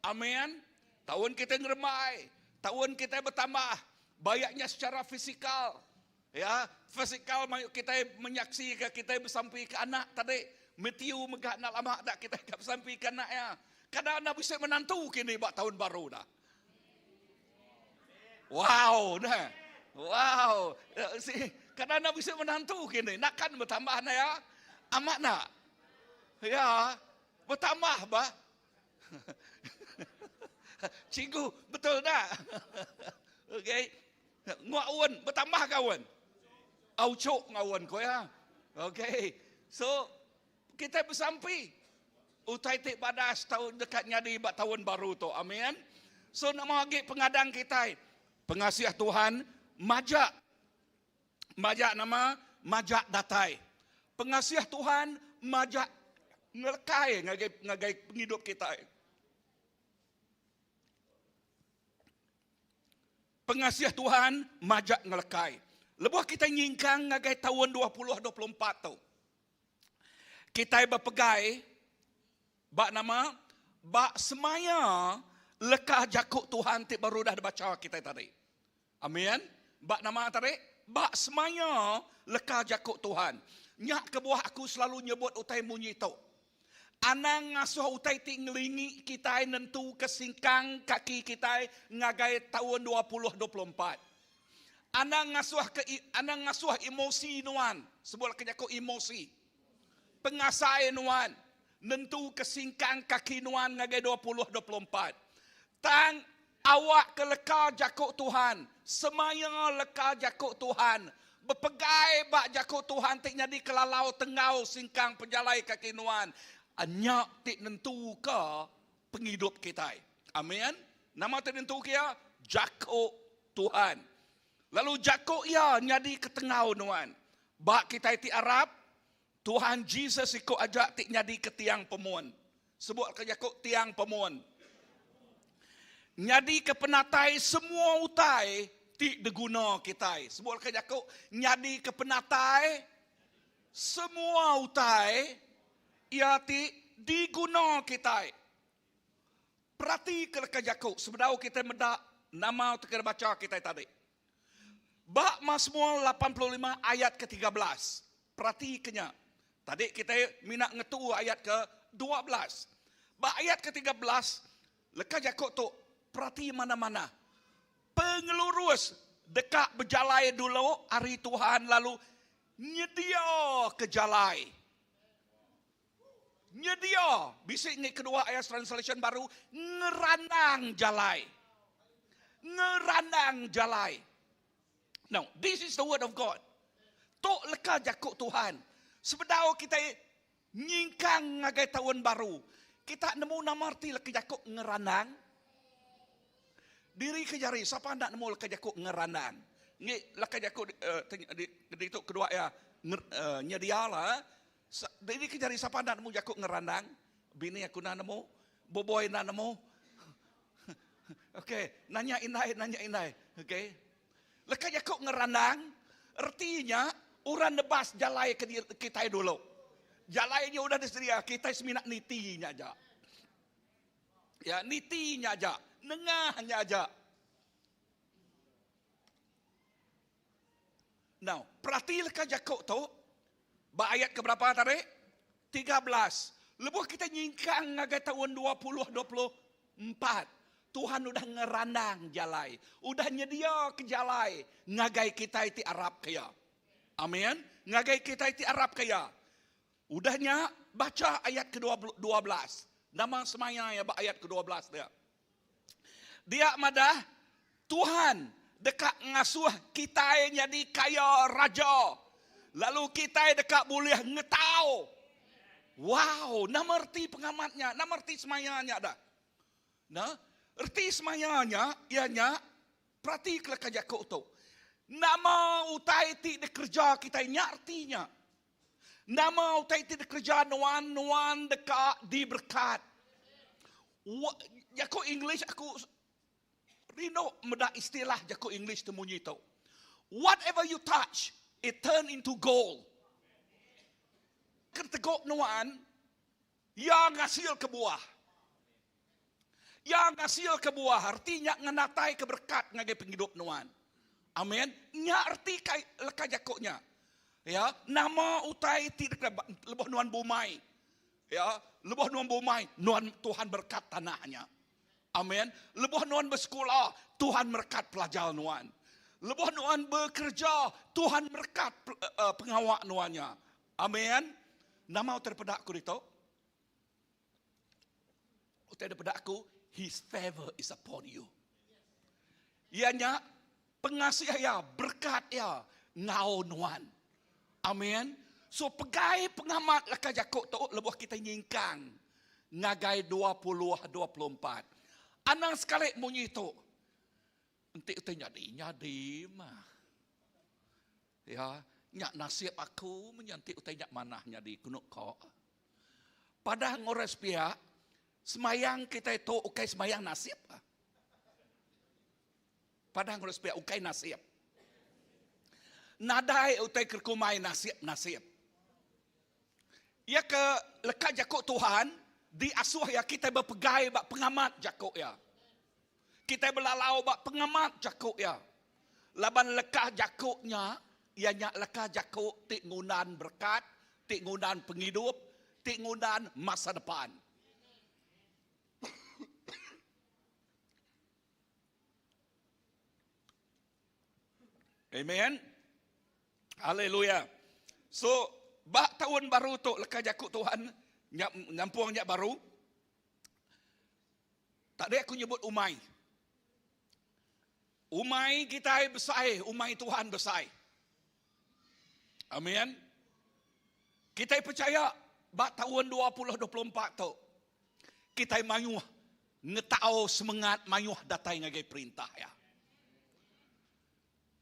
Amin. Tahun kita ngeremai. Tahun kita bertambah. Banyaknya secara fisikal. Ya, fisikal kita menyaksikan kita bersampai ke anak tadi. Matthew megak nak lama dak kita kat bersampai ke anak ya. Kadang anak bisa menantu kini buat tahun baru dah. Wow, dah. Wow. Si kadang anak bisa menantu kini, nak kan bertambah na ya. Amat nak. Ya, bertambah bah. Cikgu, betul tak? Okey. Nguak un, bertambah kawan. Au cuk ngawan ko ya. Okey. So kita bersampi utai tik badas tahun dekat nyadi bak tahun baru tu. Amin. So nak magi pengadang kita. Pengasih Tuhan majak. Majak nama majak datai. Pengasih Tuhan majak ngelekai ngagai ngagai penghidup kita. Pengasih Tuhan majak ngelekai. Lebuh kita nyingkang ngagai tahun 2024 tu. Kitai bepegai ba nama? Ba semaya leka jaku Tuhan ti baru udah dibacha kitai tadi. Amin. Ba nama tadi? Ba semaya leka jaku Tuhan. Nya kebuah aku selalu nyebut utai munyi tu. Anang ngasuh utai ti ngelingi kitai nentuka singkang kaki kitai ngagai taun 2024. Anang ngasuh ke anang ngasuh emosi nuan, sebut ke jaku emosi. Pengasai nuan nentuka singkang kaki nuan ngagai 2024. Tang awak ke leka jaku Tuhan, semaya leka jaku Tuhan, bepegai ba jaku Tuhan ti nyadi kelalau tenggau singkang pejalai kaki nuan, nya ti nentuka pengidup kitai. Amin. Nama ti nentuka iya? Jaku Tuhan. Lalu jaku iya nyadi ke tengau nuan. Ba kitai ti arap, Tuhan Jesus siku aja ti nyadi ke tiang pemun. Sebut ke jaku tiang pemun. Nyadi ke penatai semua utai ti diguna kitai. Sebut ke jaku nyadi ke penatai semua utai iya ti diguna kitai. Perati ke leka jaku sebedau kitai meda nama ti ke dibacha kitai tadi. Ba Masmur 85 ayat ke 13. Perati ke nya. Tadi kitai mina ngetu ayat ke 12. Ba ayat ke 13, leka jaku tu perati manah-manah. Pengelurus deka bejalai dulu ari Tuhan lalu nyedia ke jalai. Nyedia, bisi ngi kedua ayat translation baru, ngerandang jalai. Ngerandang jalai. Now, this is the word of God. Tok leka jaku Tuhan. Sebedau kita nyingkang ngagai tahun baru, kita nemu nama arti leka jaku ngerandang. Diri ke jari, sapa enda nemu leka jaku ngerandang? Ngi leka jaku uh, di, di, di, kedua ya, uh, nyedia lah. Diri ke jari sapa enda nemu jaku ngerandang? Bini aku enda nemu, boboi enda nemu. Okey, nanya indai, nanya indai. Okey. Leka jaku ngerandang retinya orang nebas jalai ke kitai dulu. Jalai nya udah disedia, kitai semina niti nya aja. Ya, niti nya aja, nengah nya aja. Now, perati leka jaku tu ba ayat ke berapa tadi? 13. Lebuh kita nyingkang ngagai taun 2024, Tuhan udah ngerandang jalai, udah nyedia ke jalai ngagai kitai ti arap ke iya. Amin. Ngagai kitai ti arap ke iya. Udah nya, baca ayat ke-12. Nama semaya iya ba ayat ke-12 dia. Dia madah, Tuhan deka ngasuh kitai nyadi kaya raja, lalu kitai deka bulih ngetau. Wow, nama reti pengamat nya? Nama reti semaya nya dah? Nah, reti semaya nya iya nya perati ke leka jaku tu. Nama utai ti dikereja kitai nya reti nya. Nama utai ti dikereja nuan, nuan deka diberekat. Jaku English aku rindu meda istilah jaku English tu munyi tu. Whatever you touch, it turn into gold. Keteguk nuan, iya ngasilka buah. Iya ngasilka buah, reti nya ngenataika berekat ngagai pengidup nuan. Amin. Nya reti kai leka jaku nya. Ya, nama utai ti deka lebuh nuan bumai. Ya, lebuh nuan bumai, nuan Tuhan berkat tanah nya. Amin. Lebuh nuan besekula, Tuhan merekat pelajar nuan. Lebuh nuan bekerja, Tuhan merekat eh, pengawa nuan nya. Amin. Nama utai dipeda aku ditu? Utai dipeda aku, His favor is upon you. Iya nya pengasih iya, berkat iya ngau nuan. Amin. So pegai pengamat leka jaku tu lebuh kita nyingkang ngagai 2024. Anang sekali munyi tu. Enti utai nyadi, nyadi mah. Ya, nya nasib aku menya enti utai nya manah nyadi kenu ko. Padah ngores pia, semayang kitai tu ukai semayang nasib. Padah ngores pia ukai nasib. Nadai utai ke kumbai nasib-nasib. Iya ke leka jaku Tuhan diasuh iya kitai bepegai ba pengamat jaku iya. Kitai belalau ba pengamat jaku iya. Laban leka jaku nya iya nya leka jaku ti ngundan berekat, ti ngundan pengidup, ti ngundan masa depan. Amen. Haleluya. So, ba taun baru tu leka jaku Tuhan nyampung nya baru. Tadi aku nyebut umai. Umai kitai besai, umai Tuhan besai. Amin. Kitai percaya ba taun 2024 tu kitai mayuh ngetau semengat mayuh datai ngagai perintah iya.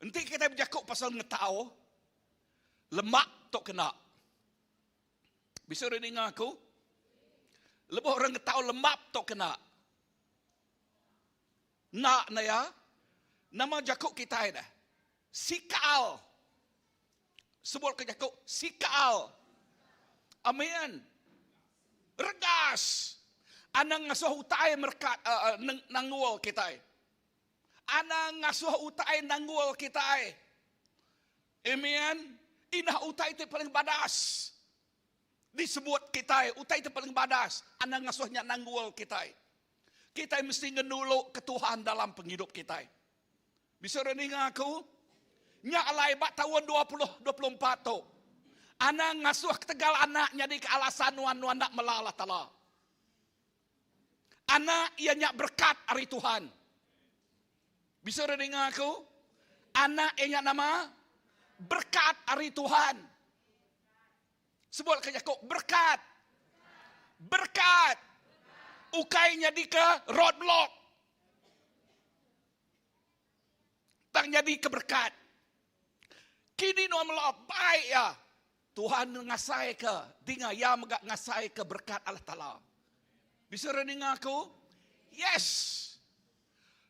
Enti kitai bejaku pasal ngetau, lemak tu kena. Bisi orang ninga aku? Lebuh orang ngetau lembap tu kena. Enda ne ya. Nama jaku kitai deh? Sikal. Sebut ke jaku sikal. Amin. Regas. Anang ngasuh utai merekat uh, uh, nanggul kitai. Anang ngasuh utai nanggul kitai. Amen. Indah utai ti paling badas disebut kitai, utai ti paling badas, anang ngasuh nya nanggul kitai. Kitai mesti ngenulu ke Tuhan dalam pengidup kitai. Bisa orang ninga aku? Nya alai ba taun 2024 tu. Anang ngasuh ketegal anak nyadi ke alasan nuan nuan nak mela Allah Taala. Anak iya nya berkat ari Tuhan. Bisa orang dengar aku? Anak iya nya nama? Berkat ari Tuhan. Sebut ke jaku berkat. Berkat. Ukai nyadi ke roadblock. Tang nyadi ke berkat. Kini nuan mela baik ya. Tuhan ngasai ke dinga ya mega ngasai ke berkat Allah Taala. Bisa orang dengar aku? Yes.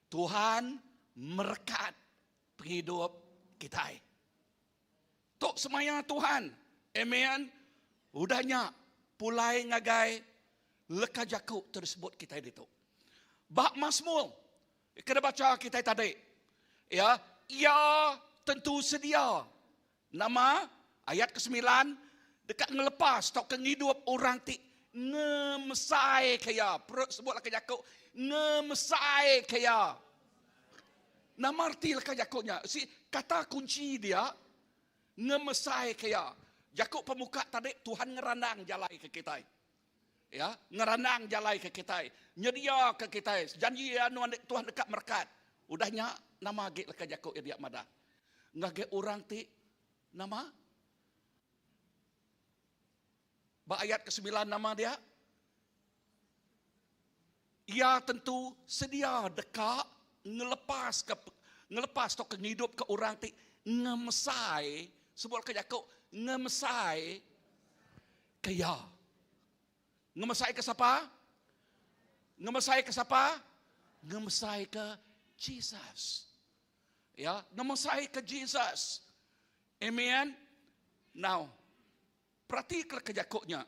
Tuhan merekat penghidup kita. Tok semaya Tuhan. Amen. Udahnya pulai ngagai leka jaku tersebut kita ditu. Bak Mazmur Kena baca kita tadi. Ya, ia tentu sedia. Nama ayat ke-9 dekat ngelepas atau ke ngidup orang ti ngemesai ke ya. Perut sebutlah ke Jakub, ngemesai ke ya. Nama arti leka Jakubnya? Si kata kunci dia ngemesai ke ya. Jakub pemuka tadi Tuhan ngerandang jalai ke kita. Ya, ngerandang jalai ke kitai, nyedia ke kitai, janji iya nuan Tuhan deka merekat. Udah nya nama agi leka jaku iya dia madah. Ngagai orang ti nama? Ba ayat ke-9 nama dia? Iya tentu sedia deka ngelepas ke ngelepas tau ke ngidup ke orang ti ngemesai, sebut leka jaku ngemesai ke iya. Ngemesai ke sapa? Ngemesai ke sapa? Ngemesai ke Jesus. Ya, ngemesai ke Jesus. Amen. Now, perhatikan ke jakuknya.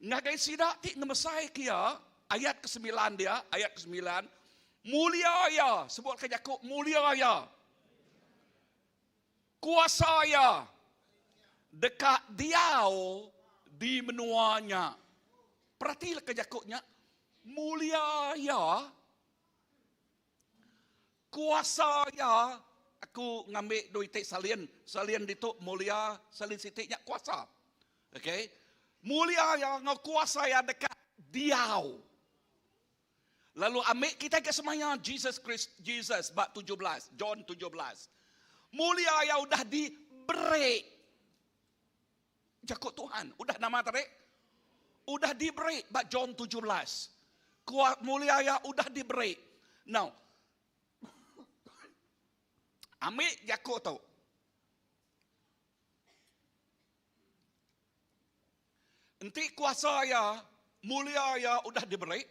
Ngagai sida ti ngemesai ke iya, ayat ke-9 dia, ayat ke-9, mulia iya, sebut ke jakuk mulia iya. Kuasa iya deka diau di menua nya. Perhati leka jaku nya, mulia iya, kuasa iya, aku ngambi dua iti salin, salin ditu mulia, salin siti nya kuasa. Okey. Mulia iya enggau kuasa iya deka diau. Lalu ambil kita ke semaya Jesus Christ Jesus bab 17, John 17. Mulia yang udah diberi. Jakut Tuhan, udah nama tadi? Udah diberi bab John 17. Kuat mulia yang udah diberi. Now, ambil Jakut tu. Enti kuasa iya, mulia iya udah diberi,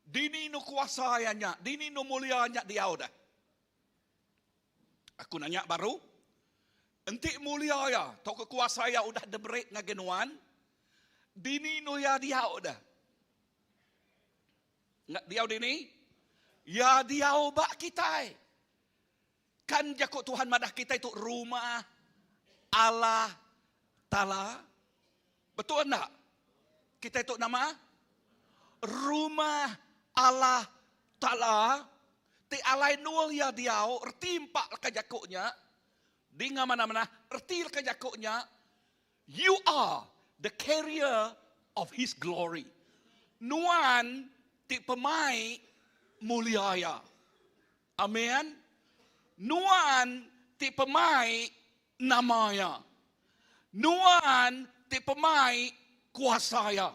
dini nu kuasa iya nya, dini nu mulia nya diau dah. Aku nanya baru. Enti mulia iya tauka kuasa iya udah diberi ngagai nuan, dini endur iya diau deh? Diau dini? Iya diau ba kitai. Kan jaku Tuhan madah kitai tu rumah Allah Taala. Betul enda? Kitai tu nama? Rumah Allah Taala ti alai endur iya diau reti empa leka jaku nya dinga manah-manah reti leka jaku nya you are the carrier of his glory. Nuan ti pemai mulia iya. Amen. Nuan ti pemai nama iya. Nuan ti pemai kuasa iya.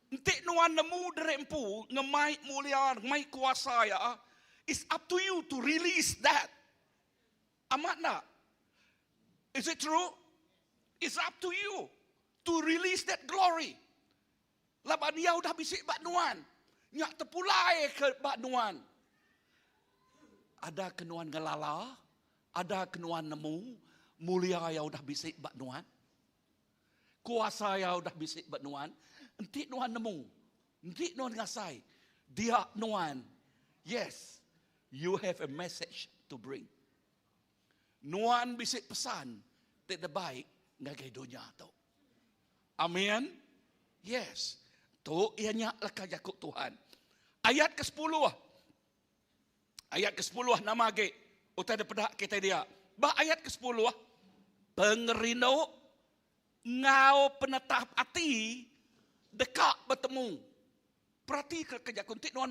Enti nuan nemu diri empu ngemai mulia, ngemai kuasa iya, it's up to you to release that. Amat enda? Is it true? It's up to you to release that glory. Laban iya udah bisi ba nuan. Nya tepulai ke ba nuan. Ada ke nuan ngelala, ada ke nuan nemu, mulia iya udah bisi ba nuan. Kuasa iya udah bisi ba nuan. Enti nuan nemu, enti nuan ngasai, dia nuan, yes, you have a message to bring. Nuan bisi pesan ti debai ngagai dunya tu. Amin. Yes. Tu iya nya leka jaku Tuhan. Ayat ke-10. Ayat ke-10 nama agi utai dipeda kitai dia. Ba ayat ke-10 pengerindu enggau penetap ati deka betemu. Peratika ke jaku enti nuan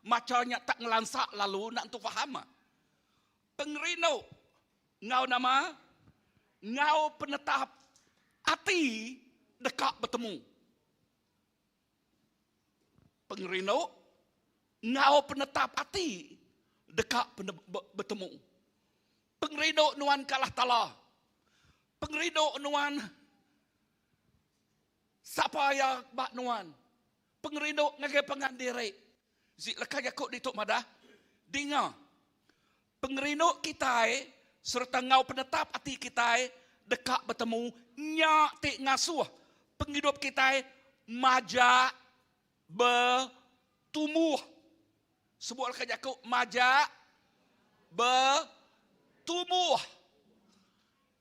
macha nya tak ngelansa lalu enda entu faham. Pengerindu enggau nama? Enggau penetap ati deka betemu. Pengerindu enggau penetap ati deka betemu. Pengerindu nuan ke Allah Taala. Pengerindu nuan sapa iya ba nuan. Pengerindu ngagai pangan diri. Zi leka jaku ditu madah, Dinga, pengerindu kitai sereta enggau penetap ati kitai deka betemu nya ti ngasuh pengidup kitai majak betumbuh. Sebut leka jaku majak betumbuh.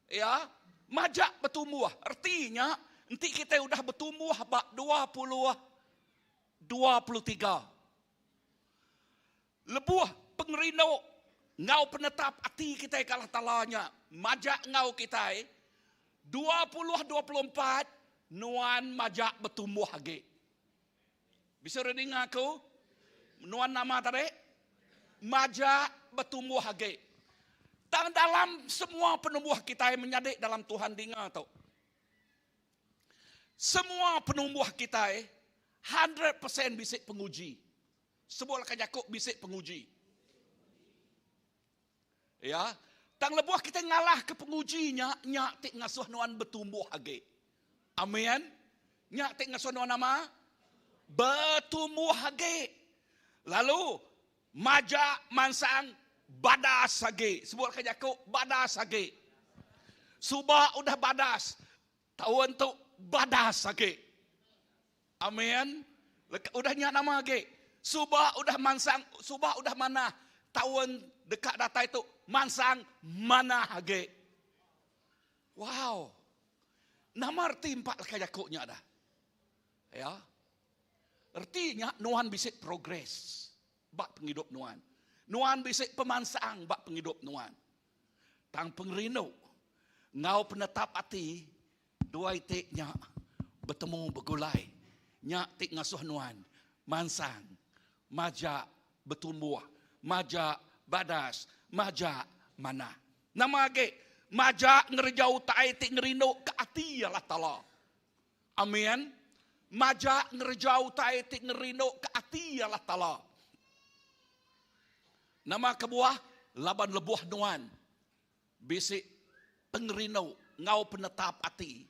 Ya, majak betumbuh. Reti nya enti kitai udah betumbuh ba 20 23. Lebuh pengerindu enggau penetap ati kitai ke Allah Taala nya majak enggau kitai, 20 24 nuan majak betumbuh agi. Bisi orang ninga aku? Nuan nama tadi? Majak betumbuh agi. Tang dalam semua penumbuh kitai menyadi dalam Tuhan dinga tu. Semua penumbuh kitai hundred percent bisi penguji. Sebut leka jaku bisi penguji. Ya, tang lebuh kitai ngalahka penguji nya, nya ti ngasuh nuan betumbuh agi. Amin. Nya ti ngasuh nuan nama? Betumbuh agi. Lalu majak mansang badas agi. Sebut leka jaku badas agi. Suba udah badas, Taun tu badas agi. Amin. Udah nya nama agi? Suba udah mansang, suba udah manah. Taun deka datai tu mansang manah agi. Wow. Nama reti empa leka jaku nya dah? Ya. Reti nya nuan bisi progress ba pengidup nuan. Nuan bisi pemansang ba pengidup nuan. Tang pengerindu enggau penetap ati dua iti nya betemu begulai nya ti ngasuh nuan mansang, majak betumbuh, majak badas, majak manah. Nama agi majak ngereja utai ti ngerinduka ati Allah Taala. Amin. Majak ngereja utai ti ngerinduka ati Allah Taala. Nama kebuah? Laban lebuh nuan bisi pengerindu enggau penetap ati.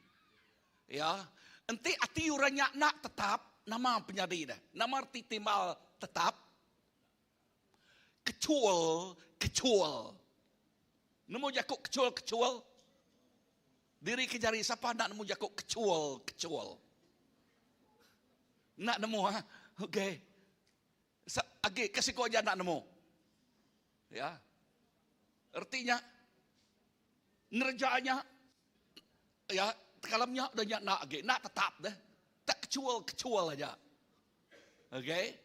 Ya, enti ati orang nya enda tetap, nama penyadi deh? Nama reti timbal tetap? Kechul, kechul. Nemu jaku kechul-kechul? Diri ke jari sapa enda nemu jaku kechual kechual. Enda nemu ha. Okey. Agi ke siku aja enda nemu. Ya. Erti nya ngereja nya ya tekalam nya udah nya enda agi enda tetap deh. Tak kechual kechual aja. Okey.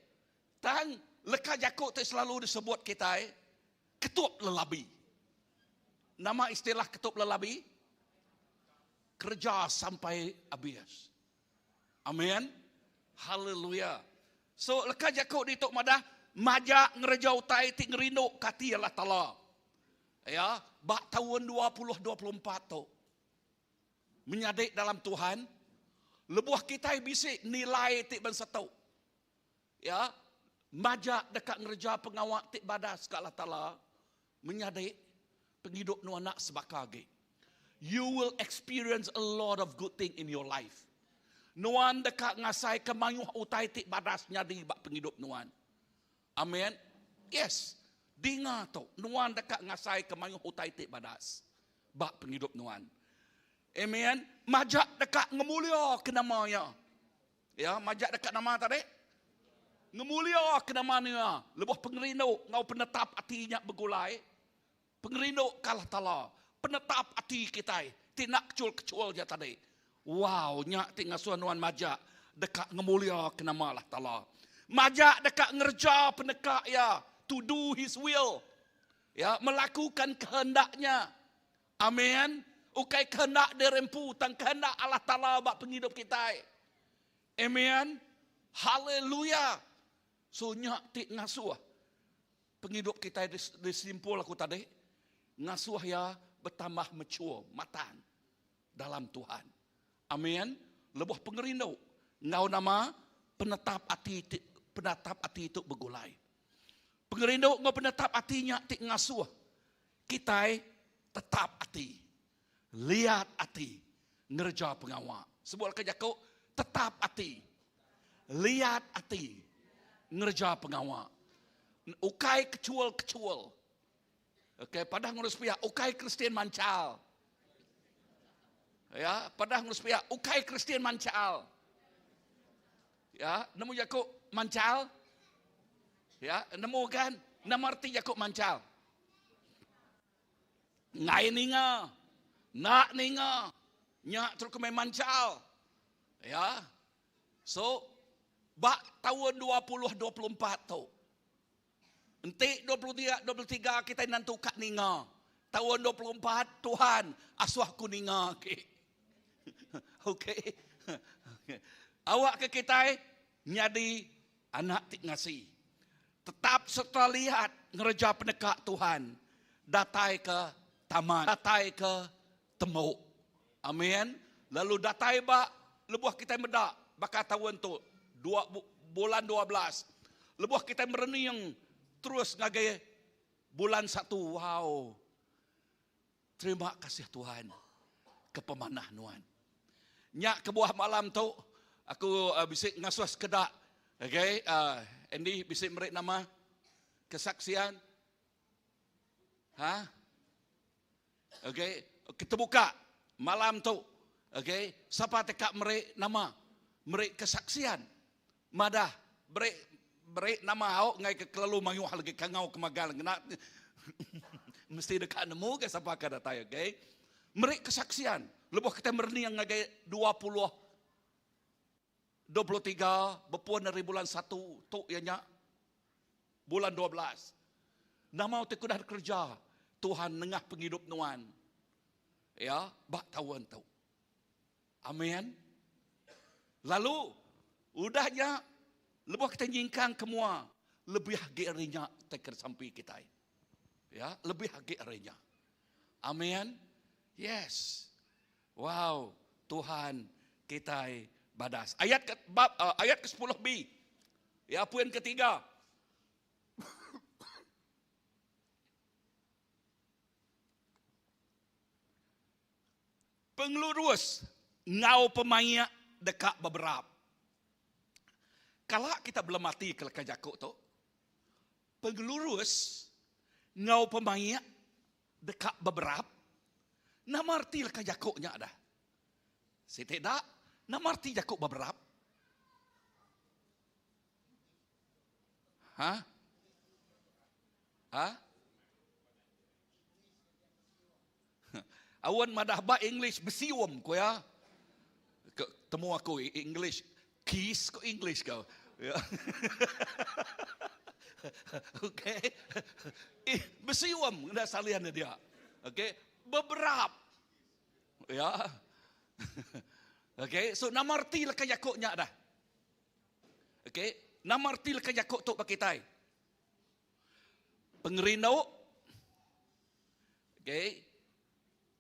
Tang leka jaku ti selalu disebut kitai ketup lelabi. Nama istilah ketup lelabi? Kereja sampai habis. Amin. Haleluya. So leka jaku ditu madah majak ngereja utai ti ngerindu ke ati Allah Taala. Ya, ba taun 2024 tu. Menyadi dalam Tuhan, lebuh kitai bisi nilai ti bansa tu. Ya, majak deka ngereja pengawa ti badas ke Allah Taala, menyadi pengidup nuan enda sebaka agi. You will experience a lot of good thing in your life. Nuan deka ngasaika mayuh utai ti badas nyadi ba pengidup nuan. Amen. Yes. Dinga tu, nuan deka ngasaika mayuh utai ti badas ba pengidup nuan. Amen. Majak deka ngemuliaka nama iya. Ya, majak deka nama tadi? Ngemulia ke nama nia lebuh pengerindu enggau penetap ati nya begulai. Pengerindu ke Allah Taala, penetap ati kitai ti enda kechul-kechul nya tadi. Wow, nya ti ngasuh nuan majak deka ngemulia ke nama Allah Taala. Majak deka ngereja peneka iya, to do his will. Ya, melakukan kehendaknya. Amen. Ukai kehendak diri empu tang kehendak Allah Taala ba pengidup kitai. Amen. Haleluya. So nya ti ngasuh pengidup kitai disimpul aku tadi ngasuh iya betambah mature, matang dalam Tuhan. Amen. Lebuh pengerindu enggau nama penetap ati ti penetap ati tu begulai. Pengerindu enggau penetap ati nya ti ngasuh Kitai tetap ati, liat ati ngereja pengawa. Sebut leka jaku, tetap ati, liat ati ngereja pengawa. Ukai kechul-kechul. Okey, padah ngurus pia, ukai Kristian manchal. Ya, padah ngurus pia, ukai Kristian manchal. Ya, nemu jaku manchal? Ya, nemu kan? Nama reti jaku manchal? Ngai ninga, nak ninga, nya terus kemai manchal. Ya. So, ba tahun 2024 tu, enti 23, 23 kita nentu ka ninga. Tahun 24, Tuhan asuh aku ninga agi. Okey. Awak ke kitai nyadi anak ti ngasi. Tetap serta liat ngereja peneka Tuhan datai ke taman, datai ke tembu. Amin. Lalu datai ba lebuh kitai meda baka taun tu dua bulan 12 lebuh kitai merening terus ngagai bulan satu wow. Terima kasih Tuhan ke pemanah nuan. Nya kebuah malam tu aku uh, bisi ngasuh sekeda okay, uh, Andy bisi meri nama kesaksian. Ha? Okay, kita buka malam tu. Okay, siapa teka meri nama? Meri kesaksian. Madah beri beri nama au ngai ke kelalu mayuh lagi kangau ke magal ngena mesti deka nemu ke sapa ke datai okey. Meri kesaksian lebuh kita merening ngagai 20 23 bepun ari bulan 1 tu iya nya bulan 12. Nama ti udah kerja Tuhan nengah pengidup nuan. Ya, ba taun tu. Amin. Lalu udah nya lebuh kita nyingkang ke mua lebih agi ari nya tai ke sampi kitai. Ya, lebih agi ari nya. Amin. Yes. Wow, Tuhan kitai badas. Ayat ke bab uh, ayat ke 10b. Ya, poin ketiga. Pengelurus enggau pemaik deka beberap. Kala kita belematika leka jaku tu, pengelurus enggau pemaik deka beberap. Nama reti leka jaku nya dah? Siti da, nama reti jaku beberap? Ha? Ha? Awan madah ba English besium ko ya. Ke, temu aku English kiss ko English kau. Ya. Okey. Eh, besium kena salian dia. Okey, beberap. Ya. Okey, so nama reti leka jaku nya dah. Okey, nama reti leka jaku tu ba kitai? Pengerindu okey.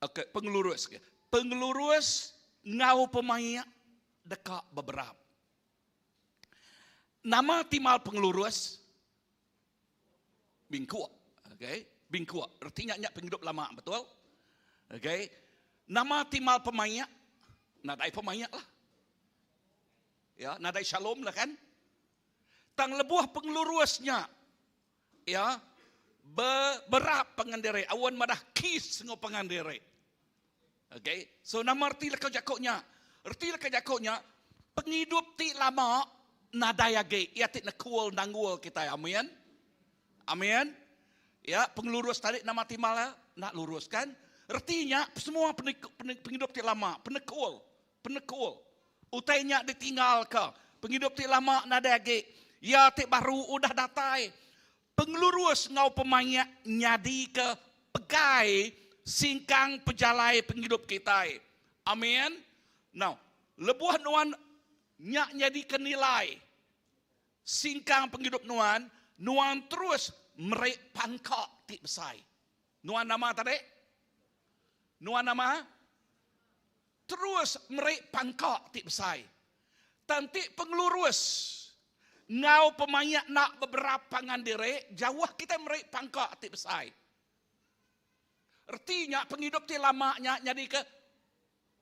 Okey, pengelurus. Pengelurus enggau pemaik deka beberap. Nama timal pengelurus? Bingkuk. Okey, bingkuk. Reti nya nya pengidup lama, betul? Okey. Nama timal pemaik? Nadai pemaik lah. Ya, nadai shalom lah kan? Tang lebuh pengelurus nya, ya, beberap pangan diri, awan madah kiss enggau pangan diri. Okay, so nama reti leka jaku nya? Reti leka jaku nya, pengidup ti lama nadai agi, iya ti nekul nanggul kitai. Amin. Amin. Ya, pengelurus tadi nama timal ya, nak lurus kan? Reti nya semua pengidup ti lama, penekul, Penekul. Utai nya ditinggalka. Pengidup ti lama nadai agi. Iya ti baru udah datai. Pengelurus enggau pemaik nyadika pegai singkang pejalai pengidup kitai. Amin. Now, lebuh nuan nya nyadika nilai singkang pengidup nuan, nuan terus meri pangka ti besai. Nuan nama tadi? Nuan nama? Terus meri pangka ti besai. Tang ti pengelurus enggau pemaik enda beberap pangan diri, jauh kitai meri pangka ti besai. Reti nya pengidup ti lama nya nyadika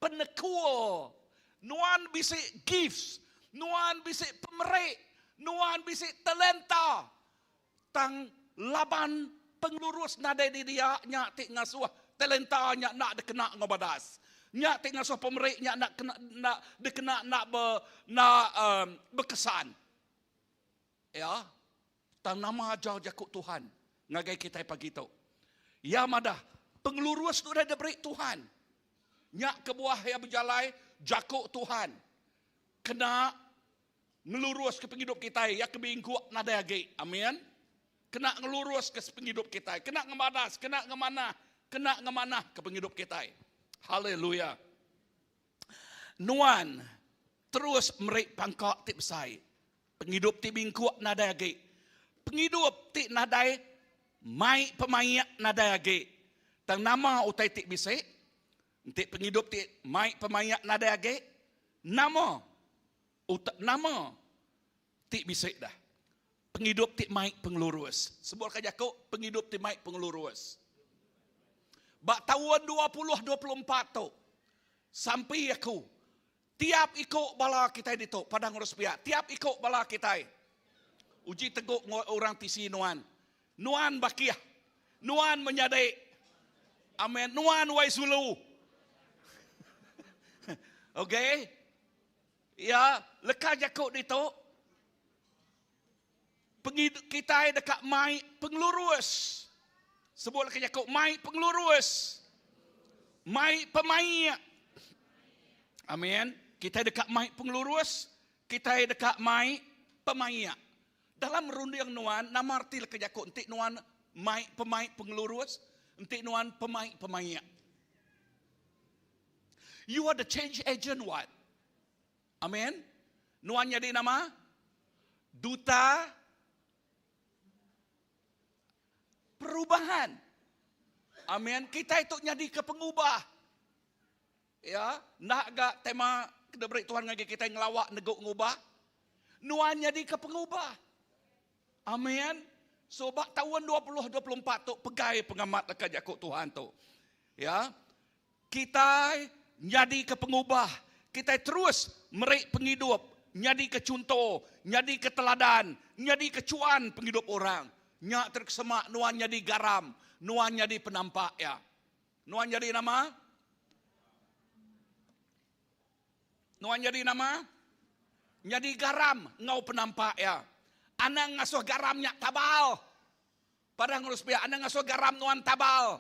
penekul. Nuan bisi gifts, nuan bisi pemeri, nuan bisi talenta. Tang laban pengelurus nadai di dia nya ti ngasuh talenta nya enda dikena enggau badas. Nya ti ngasuh pemeri nya enda kena enda dikena enda be enda um, bekesan. Ya. Tang nama ajar jaku Tuhan ngagai kitai pagi tu? Iya madah pengelurus tu udah diberi Tuhan. Nya kebuah iya bejalai jaku Tuhan kena Ngeluruska pengidup kitai, iya ke bingkuk nadai agi. Amin. Kena ngeluruska pengidup kitai, kena ngemadas, kena ngemanah, kena ngemanahka pengidup kitai. Haleluya. Nuan terus meri pangka ti besai. Pengidup ti bingkuk nadai agi. Pengidup ti nadai mai pemaik nadai agi. Tang nama utai ti bisi? Enti pengidup ti mai pemaik nadai agi, nama utai nama ti bisi dah? Pengidup ti mai pengelurus. Sebut ka jaku pengidup ti mai pengelurus. Ba taun 2024 tu, sampi aku tiap iku bala kitai ditu, Padang Urus Pia, tiap iku bala kitai uji tegu enggau orang tisi nuan. Nuan bakih. Nuan menyadi. Amen. Nuan wai sulu. Okey. Ya, leka jaku ditu pengidup kitai deka mai pengelurus. Sebut leka jaku mai pengelurus. Mai pemaik. Amin. Kitai deka mai pengelurus, kitai deka mai pemaik. Dalam runding nuan, nama reti leka jaku enti nuan mai pemaik pengelurus, enti nuan pemaik pemaik? You are the change agent what? Amin. Nuan nyadi nama? Duta perubahan. Amin. Kitai tu nyadi ke pengubah. Ya, enda ga tema ke diberi Tuhan ngagai kitai ngelawa negu ngubah. Nuan nyadi ke pengubah. Amin. So ba taun 2024 tu pegai pengamat leka jaku Tuhan tu. Ya. Kitai nyadika pengubah. Kitai terus meri pengidup, nyadika chunto, nyadika teladan, nyadika chuan pengidup orang. Nya terkesemak nuan nyadi garam, nuan nyadi penampak iya. Nuan nyadi nama? Nuan nyadi nama? Nyadi garam enggau penampak iya. Anang ngasuh garam nya tabal. Padah ngurus pia, anang ngasuh garam nuan tabal.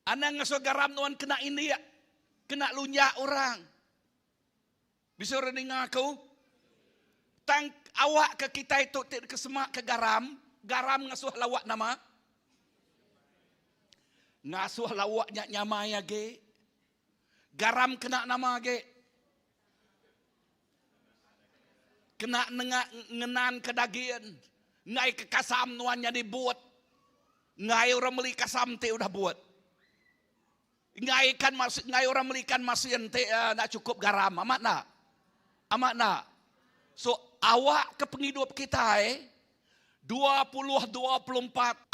Anang ngasuh garam nuan kena indik, kena lunjak orang. Bisi orang ninga aku? Tang awak ke kitai tu ti kesemak ke garam, garam ngasuh lawak nama? Ngasuh lawak nya nyamai agi. Garam kena nama agi? Kena nenga ngenan ke dagin. Ngai ke kasam nuan nyadi but. Ngai orang meli kasam ti udah but. Enggai ikan masin, enggai orang meli ikan masin ti enda chukup garam. Amat enda? Amat enda? So awak ke pengidup kitai 2024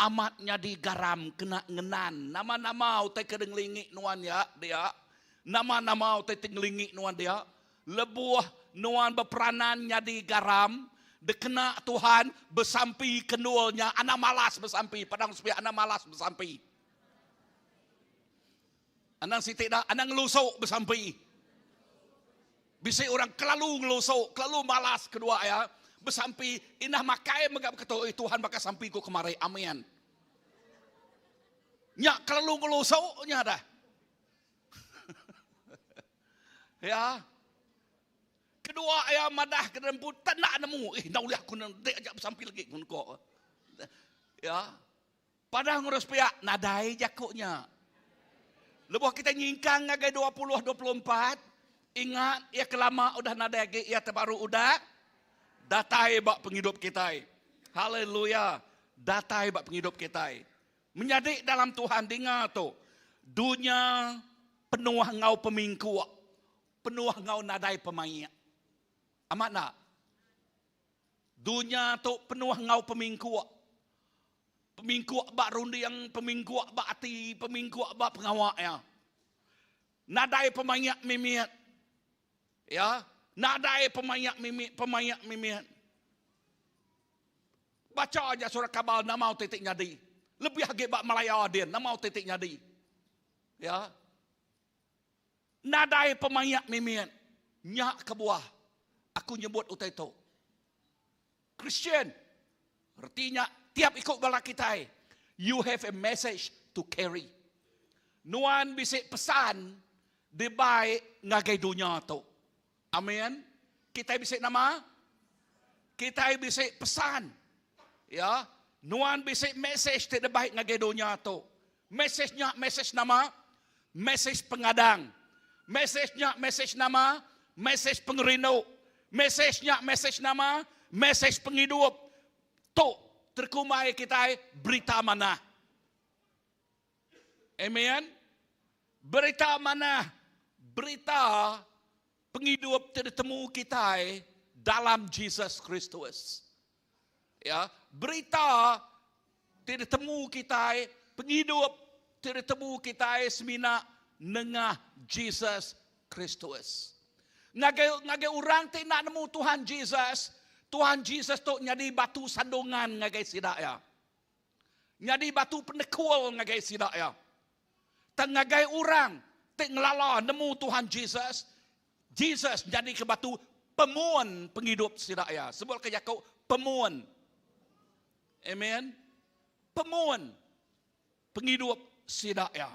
amat nyadi garam kena ngenan nama-nama utai ke ngelingi nuan ya dia, nama-nama utai ti ngelingi nuan dia, lebuh nuan beperanan nyadi garam dikena Tuhan besampi kendul nya anang malas besampi, padang sepiak anang malas besampi. Anang siti dah, anang ngelusuk besampi. Bisi orang kelalu ngelusuk, kelalu malas kedua ya. Besampi, indah makai mega beketu, eh Tuhan baka sampi ku kemari, amin. Nya kelalu ngelusuk nya dah. ya. Kedua ya madah ke dalam pun tak nak nemu. Eh, dah ulih aku dek aja besampi lagi kun ko. Ya. Padah ngurus piak nadai jaku nya. Lebuh kitai nyingkang ngagai 2024, ingat iya ke lama udah nadai agi, iya te baru udah datai ba pengidup kitai. Haleluya, datai ba pengidup kitai. Menyadi dalam Tuhan dinga tu, dunya penuh enggau pemingkuk, penuh enggau nadai pemaik. Amat enda? Dunya tu penuh enggau pemingkuk. Pemingkuk ba runding, pemingkuk ba ati, pemingkuk ba pengawa iya. Nadai pemaik mimit. Ya, nadai pemaik mimit, pemaik mimit. Bacha aja surat khabar nama utai ti nyadi. Lebih agi ba Malaya din nama utai ti nyadi. Ya. Nadai pemaik mimit. Nya kebuah aku nyebut utai tu. Kristian, reti nya tiap iku bala kitai, you have a message to carry. Nuan bisi pesan dibai ngagai dunya tu. Amin. Kitai bisi nama? Kitai bisi pesan. Ya, nuan bisi message ti dibai ngagai dunya tu. Message nya message nama? Message pengadang. Message nya message nama? Message pengerindu. Message nya message nama? Message pengidup. Tu terkumbai kitai berita manah. Amen. Berita manah, berita pengidup ti ditemu kitai dalam Jesus Kristus. Ya, berita ti ditemu kitai, pengidup ti ditemu kitai semina nengah Jesus Kristus. Ngagai ngagai orang ti enda nemu Tuhan Jesus, Tuhan Jesus tu nyadi batu sandungan ngagai sida iya. Nyadi batu penekul ngagai sida iya. Tang ngagai orang ti ngelala nemu Tuhan Jesus, Jesus nyadika batu pemun pengidup sida iya. Sebut ke jaku pemun. Amen. Pemun pengidup sida iya.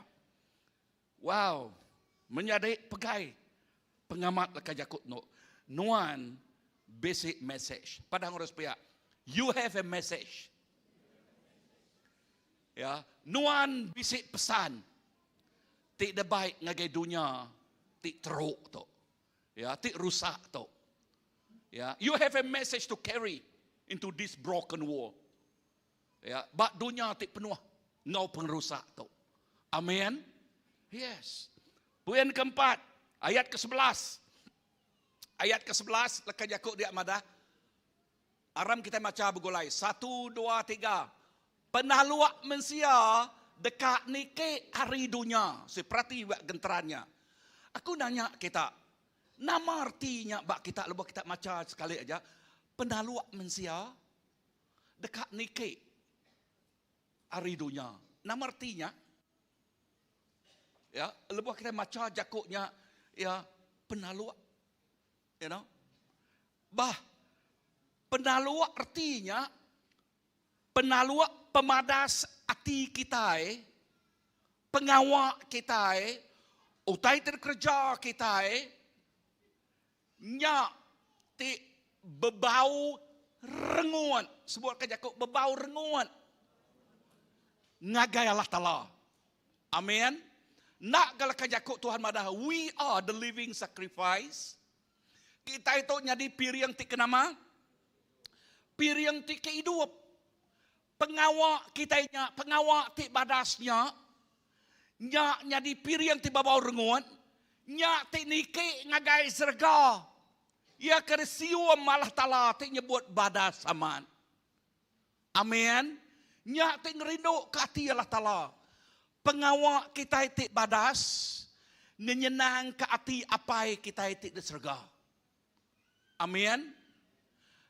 Wow, menyadi pegai pengamat leka jaku tu. Nuan bisi message. Padang urus pia. You have a message. Ya, nuan bisi pesan ti debai ngagai dunya ti teruk tu. Ya, ti rusak tu. Ya, you have a message to carry into this broken world. Ya, ba dunya ti penuh enggau pengerusak tu. Amen. Yes. Poin keempat, ayat ke-11. Ayat ke-11 leka jaku dia madah Aram kitai macha begulai. Satu, dua, tiga. Penaluk mensia deka niki ari dunya. Si perati ba genteran nya. Aku nanya kita, nama reti nya ba kita lebuh kita macha sekali aja, penaluk mensia deka niki ari dunya. Nama reti nya? Ya, lebuh kita macha jaku nya, Ya penaluk. You know? Bah penaluk artinya penaluk pemadas ati kitai, pengawa kitai, utai ti dikereja kitai nya ti bebau rengut. Sebut ka jaku bebau rengut ngagai Allah Taala. Amen. Enda ga leka jaku Tuhan madah we are the living sacrifice. Kitai tu nyadi piring ti ke nama? Piring ti ke idup. Pengawa kitai nya, pengawa ti badas nya, nya nyadi piring ti babau rengut, nya ti niki ngagai serega. Iya ke disium Allah Taala ti nyebut badas amat. Amen. Nya ti ngerinduka ati Allah Taala. Pengawa kitai ti badas ngenyenangka ati Apai kitai ti di serega. Amen.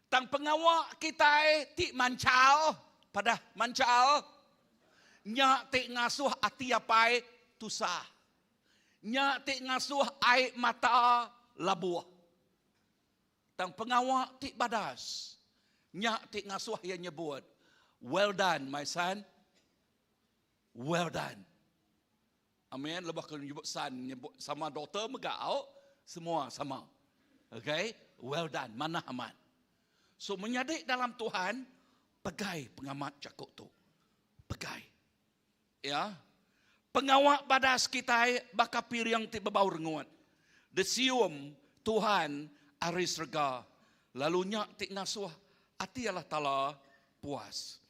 Tang pengawa kitai ti manchal, padah manchal, nya ti ngasuh ati Apai tusah. Nya ti ngasuh ai mata labuh. Tang pengawa ti badas nya ti ngasuh iya nyebut, Well done, my son. Well done. Amen. Lebuh ke nyebut son, nyebut sama daughter mega au, semua sama. Okay? Well done. Manah amat. So menyadi dalam Tuhan, pegai pengamat jaku tu. Pegai. Ya. Pengawa badas kitai baka piring ti bebau rengut. Disium Tuhan ari serega, lalu nya ti ngasuh ati Allah Taala puas.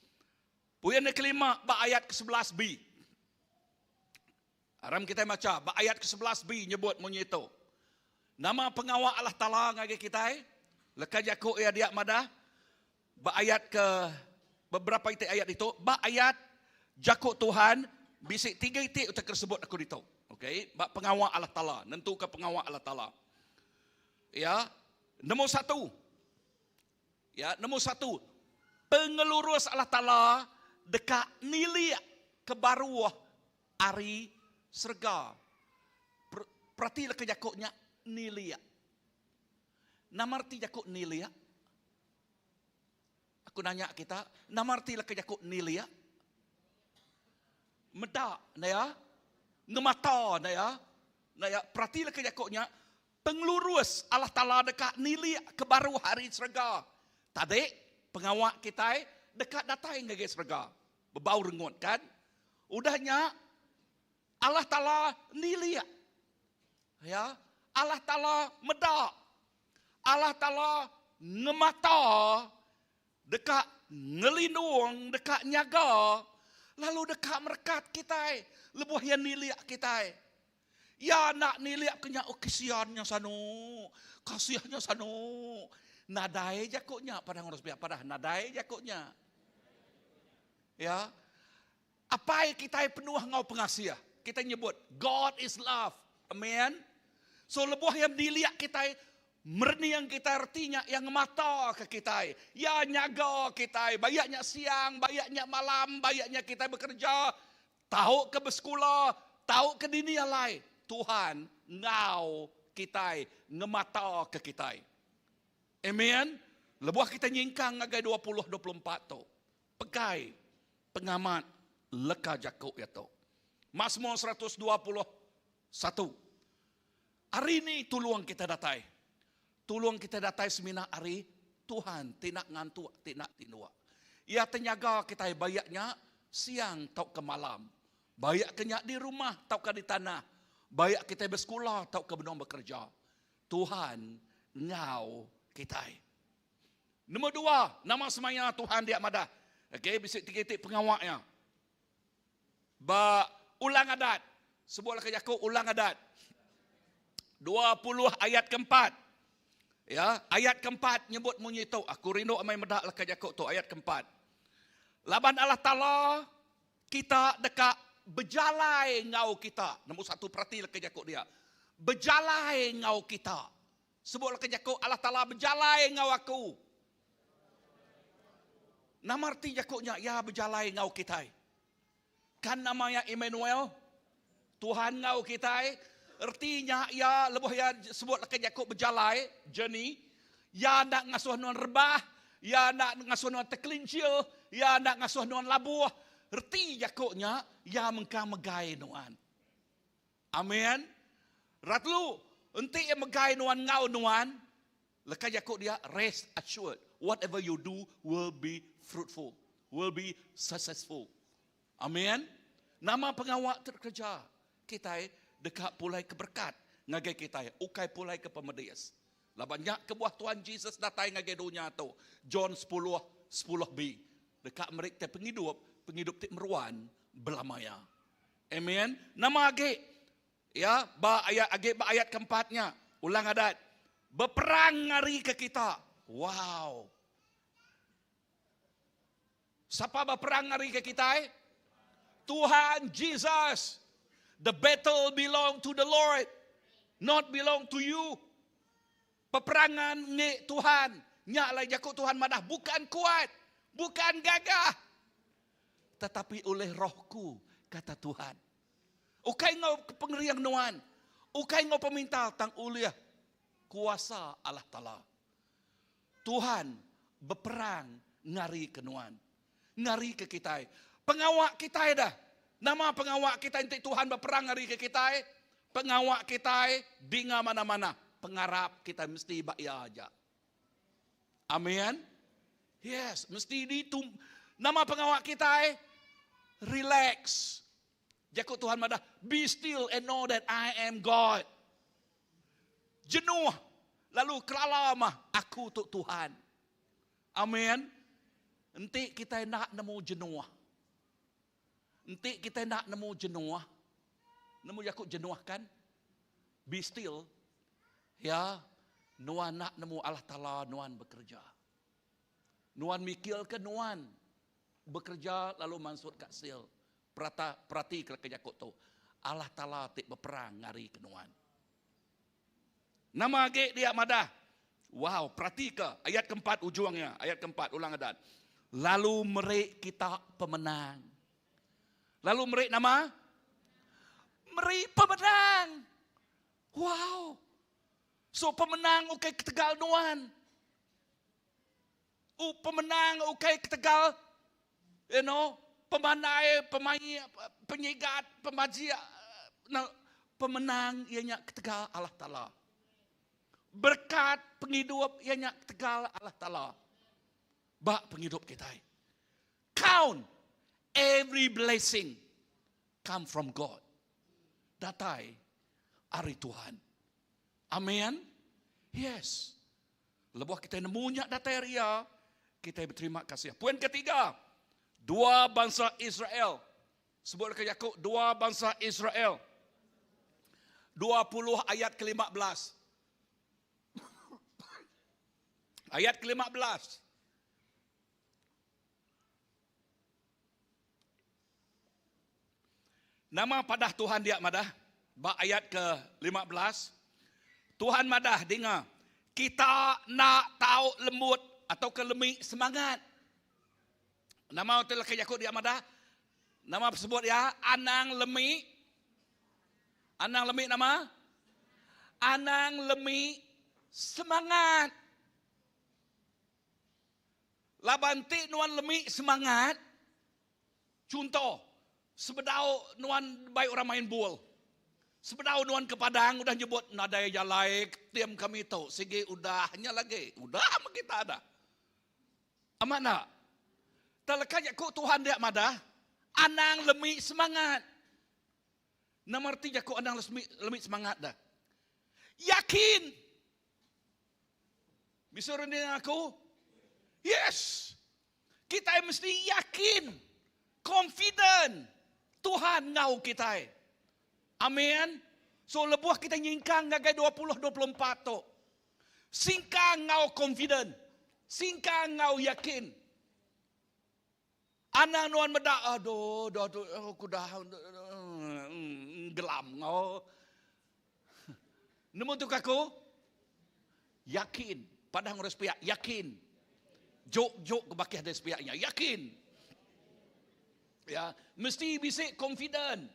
Poin ke kelima ba ayat ke 11 B. Aram kitai macha ba ayat ke 11 B nyebut munyi tu. Nama pengawa Allah Taala ngagai kitai? Leka jaku iya dia madah ba ayat ke beberapa iti ayat ditu, ba ayat jaku Tuhan bisi tiga iti utai ke disebut aku ditu. Okey, ba pengawa Allah Taala, nentuka pengawa Allah Taala. Ya, nombor satu. Ya, nombor satu, pengelurus Allah Taala deka nilik ke baruh ari serega. Perati leka jaku nya nilik. Nama reti jaku nilik? Aku nanya kita, nama reti leka jaku nilik? Meda enda ya? Ngemata enda ya? Enda ya? Perati leka jaku nya, pengelurus Allah Taala deka nilik ke baruh ari serega. Tadi pengawa kitai deka datai ngagai serega. Bebau rengut kan? Udah nya Allah Taala nilik. Ya, Allah Taala meda. Allah Taala ngemata deka ngelindung, deka nyaga lalu deka merekat kitai lebuh iya nilik kitai. Iya enda nilik ke nya, oh kesian nya sanu, kasih nya sanu. Nadai jaku nya padah ngurus pia, padah nadai jaku nya. Ya. Apai kitai penuh enggau pengasih. Kitai nyebut God is love. Amen. So lebuh iya nilik kitai, merening kitai reti nya iya ngemata ke kitai. Iya nyaga kitai, bayak nya siang, bayak nya malam, bayak nya kitai bekerja, tau ke besekula, tau ke dini alai, Tuhan enggau kitai, ngemata ke kitai. Amen. Lebuh kitai nyingkang ngagai 2024 tu, pegai pengamat leka jaku iya tu. Masmur 121. Ari ni tulung kita datai? Tulung kita datai semina ari Tuhan ti enda ngantuk, ti enda tinduk. Iya ti nyaga kitai baik nya siang tauka malam. Baik ke nya di rumah tauka di tanah. Baik kitai besekula tauka benung bekereja. Tuhan enggau kitai. Nombor dua, nama semaya Tuhan dia madah. Okey, bisi tiga iti pengawa iya. Ba ulang adat. Sebutlah ke jaku ulang adat. 20 ayat keempat. Ya, ayat keempat nyebut munyi tu. Aku rindu amai meda leka jaku tu ayat keempat. Laban Allah Taala kita deka bejalai enggau kita. Nombor satu perati leka jaku dia. Bejalai enggau kita. Sebut leka jaku Allah Taala bejalai enggau aku. Nama reti jaku nya iya bejalai enggau kitai? Kan nama iya Emmanuel? Tuhan enggau kitai. Reti nya iya lebuh iya sebut leka jaku bejalai, journey, iya enda ngasuh nuan rebah, iya enda ngasuh nuan tekelincil, iya enda ngasuh nuan labuh. Reti jaku nya, iya mengkang megai nuan. Amen. Ratlu, enti iya megai nuan enggau nuan, leka jaku dia rest assured, whatever you do will be fruitful, will be successful. Amen. Nama pengawa ti dikereja kitai deka pulai ke berekat ngagai kitai, ukai pulai ke pemedis. Laban nya kebuah Tuhan Jesus datai ngagai dunya tu, John sepuluh, sepuluh b, deka meri kitai pengidup, pengidup ti meruan belama iya. Amen. Nama agi? Ya, ba ayat agi ba ayat keempat nya, ulang adat. Beperang ngarika kita. Wow. Sapa beperang ngarika kitai? Tuhan Jesus. The battle belong to the Lord, not belong to you. Peperangan ngi Tuhan. Nya alai jaku Tuhan madah bukan kuat, bukan gagah, tetapi oleh rohku, kata Tuhan. Ukai enggau pengering nuan, ukai enggau pemintar tang ulih kuasa Allah Taala. Tuhan beperang ngarika nuan, ngarika kitai. Pengawa kitai dah. Nama pengawa kitai enti Tuhan beperang ngarika kitai? Pengawa kitai dinga mana-mana. Pengarap kitai mesti ba Iya aja. Amen. Yes, mesti ditum. Nama pengawa kitai? Relax. Jaku Tuhan madah, be still and know that I am God. Jenuh lalu kelala mah aku tu Tuhan. Amen. Enti kitai enda nemu jenuh. Enti kitai enda nemu jenuh, nemu jaku jenuh kan? Be still. Ya, nuan enda nemu Allah Taala nuan bekerja. Nuan mikirka nuan bekerja lalu mansut ka sil. Perata perati ke leka jaku tu. Allah Taala ti beperang ngari ke nuan. Nama agi dia madah? Wow, peratika ayat keempat ujung iya, ayat keempat ulang adat. Lalu meri kita pemenang. Lalu meri nama? Meri pemenang. Wow. So pemenang ukai ketegal nuan. U pemenang ukai ketegal you know pemandai, pemaik, penyigat, pemajik. No, pemenang iya nya ketegal Allah Taala. Berkat pengidup iya nya ketegal Allah Taala. Ba pengidup kitai. Count every blessing come from God. Datai ari Tuhan. Amen. Yes. Lebuh kitai nemu nya datai ari Iya, kitai beterima kasih. Poin ketiga, dua bansa Israel. Sebut leka jaku, dua bansa Israel. 20 ayat ke-15. Ayat ke-15. Nama padah Tuhan dia madah ba ayat ke 15. Tuhan madah dinga kita enda tau lembut atau ke lemi semangat. Nama utai leka jaku dia madah? Nama sebut dia anang lemi. Anang lemi nama? Anang lemi semangat. Laban ti nuan lemi semangat, chunto, sebedau nuan bai orang main bul, sebedau nuan ke padang udah nyebut nadai jalai tim kami tu sigi udah nya lagi, udah meh kita dah. Amat enda? Tang leka jaku Tuhan dia madah, anang lemi semangat. Nama reti jaku anang lemi semangat dah? Yakin. Bisi orang ninga aku? Yes. Kitai mesti yakin, confident Tuhan enggau kitai. Amin. So lebuh kitai nyingkang ngagai 2024 tu, singkang enggau confident, singkang enggau yakin. Anang nuan meda, aduh, dah tu aku dah gelam enggau. Nemu tu aku? Yakin. Padah ngurus sepiak, yakin. Jok-jok ke bakih dari sepiaknya, yakin. Ya, mesti bisi confident.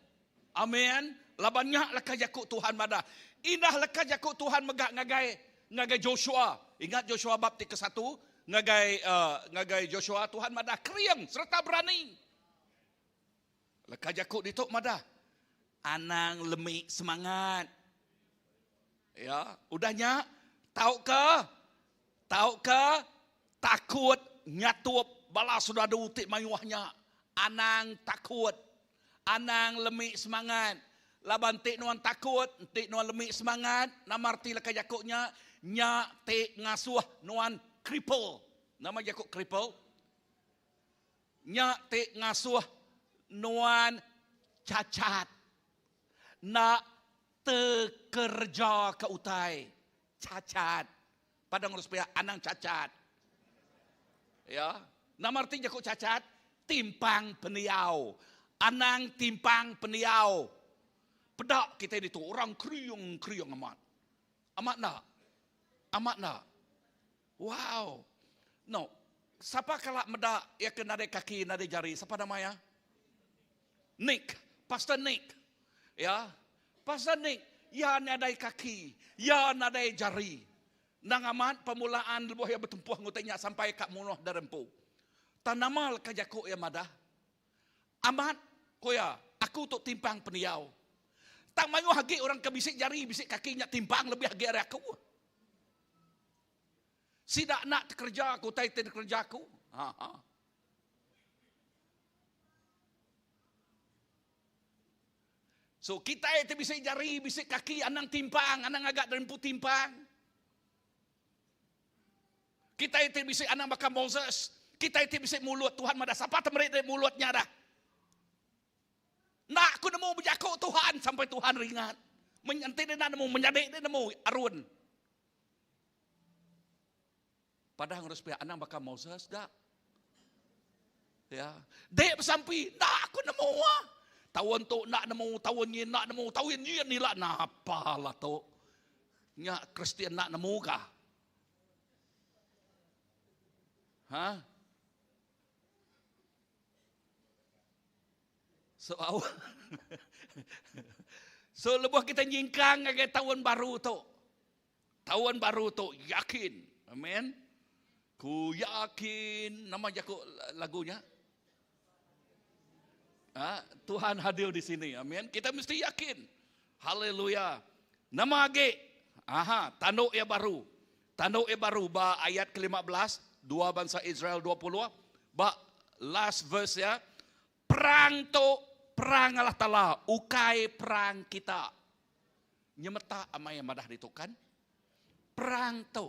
Amin. Laban nya leka jaku Tuhan madah. Indah leka jaku Tuhan mega ngagai ngagai Joshua. Ingat Joshua bab ti kesatu ngagai uh, ngagai Joshua Tuhan madah kering sereta berani. Leka jaku ditu madah anang lemi semangat. Ya, udah nya tauka tauka takut nyatup bala soldadu ti mayuh nya. Anang takut. Anang lemi semangat. Laban enti nuan takut, enti nuan lemi semangat, nama reti leka jaku nya? Nya ti ngasuh nuan cripple. Nama jaku cripple? Nya ti ngasuh nuan cacat. Enda tekereja ke utai. Cacat. Padang urus pia anang cacat. Ya. Nama reti jaku cacat? Timpang pendiau. Anang timpang pendiau. Peda kitai ditu orang keriung-keriung amat. Amat enda? Amat enda? Wow. No. Sapa kala meda iya ke nadai kaki, nadai jari? Sapa nama iya? Nick. Pastor Nick. Ya. Pastor Nick, iya nadai kaki, iya nadai jari. Endang amat permulaan lebuh iya betempuh ngutai nya sampai ka munuh derempu. Tang nama leka jaku iya madah? Amat, ku iya, aku tu timpang pendiau. Tang mayuh agi orang ke bisi jari, bisi kaki nya timpang lebih agi ari aku. Sida enda tekereja ke utai ti dikereja aku. Ha ha. So kitai ti bisi jari, bisi kaki anang timpang, anang ngaga diri empu timpang. Kitai ti bisi anang baka Moses, kitai ti bisi mulut Tuhan madah sapa te meri diri mulut nya dah. Enda aku nemu bejaku Tuhan sampai Tuhan ringat. Enti dia enda nemu menyadi dia nemu Arun. Padah ngurus pia anang baka Moses ga. Ya. Dek besampi, enda aku nemu ah. Taun tu enda nemu, taun nyin enda nemu, taun nyin ila napa lah tu. Nya Kristian enda nemu kah? Ha? So au. so lebuh kita nyingkang ngagai taun baru tu. Taun baru tu yakin. Amen. Ku yakin nama jaku lagunya? Ha? Tuhan hadir di sini. Amen. Kita mesti yakin. Haleluya. Nama agi? Aha, tanduk ia baru. Tanduk ia baru ba ayat ke-15, dua bangsa Israel 20. Ba last verse ya. Perang tu perang Allah Taala, ukai perang kita. Nyemetak amai madah ditu kan. Perang tu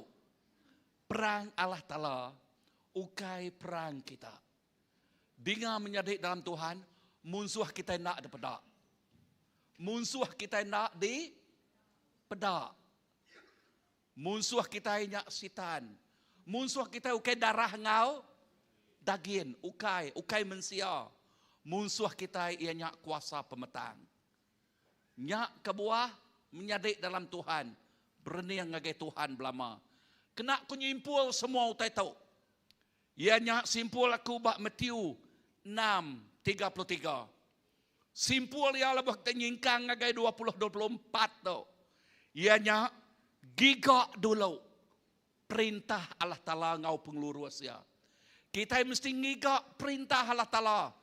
perang Allah Taala ukai perang kita. Dinga menyadi dalam Tuhan, munsuh kita enda dipeda. Munsuh kita enda dipeda. Munsuh kitai nya Sitan. Munsuh kitai ukai darah enggau dagin, ukai, ukai mensia. Munsuh kitai iya nya kuasa pemetang. Nya kebuah menyadi dalam Tuhan, berening ngagai Tuhan belama. Kena ku nyimpul semua utai tu. Iya nya simpul aku ba Matthew 6, 33. Simpul iya lebuh kita nyingkang ngagai 2024 tu. Iya nya giga dulu perintah Allah Taala enggau pengelurus iya. Kitai mesti ngiga perintah Allah Taala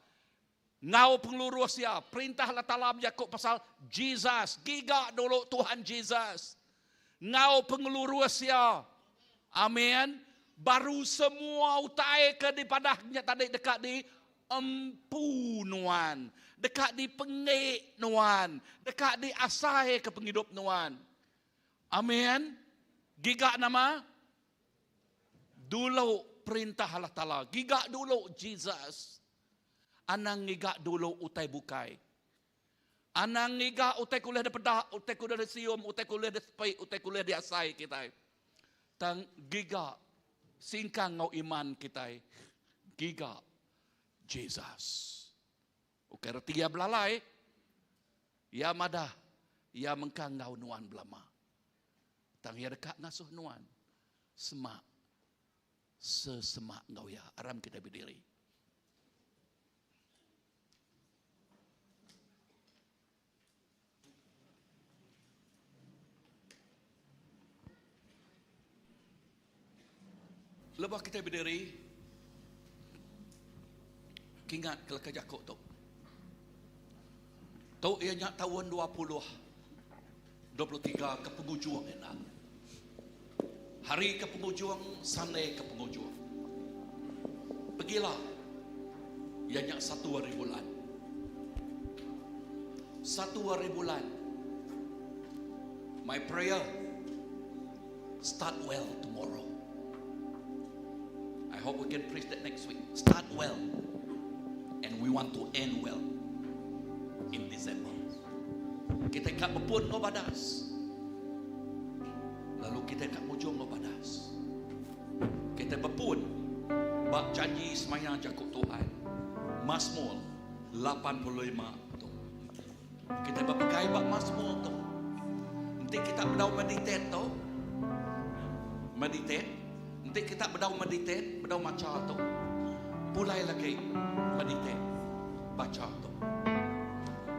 enggau pengelurus iya. Perintah Allah Taala bejaku pasal Jesus. Giga dulu Tuhan Jesus enggau pengelurus iya. Amin. Baru semua utai ke dipadah nya tadi deka di Empu nuan, deka dipenggi nuan, deka diasai ke pengidup nuan. Amin. Giga nama? Dulu perintah Allah Taala. Giga dulu Jesus. Anang ngiga dulu utai bukai. Anang ngiga utai ke ulih dipeda, utai ke ulih disium, utai ke ulih disepi, utai ke ulih diasai kitai. Tang giga singkang enggau iman kitai, giga Jesus. Ukai reti iya belalai, iya madah iya mengkang enggau nuan belama. Tang iya deka ngasuh nuan semak sesemak enggau iya. Aram kitai bediri. Lebuh kitai bediri, kingat ke leka jaku tu. Tu iya nya taun 20 23 ke pengujung enda. Hari ke pengujung, Sunday ke pengujung. Pegila iya nya satu hari bulan. Satu hari bulan. My prayer Start well tomorrow. I hope we can preach that next week. Start well. And we want to end well in December. Kita kat bepun ngau badas. Lalu kita kat mujung ngau badas. Kita bepun bak janji semaya jakuk Tuhan. Mazmur 85 tu. Kita bepegai ba Mazmur tu. Enti kita bedau meditate tu, meditate, enti kita bedau meditate, bedau macha tu, pulai lagi meditate, bacha tu.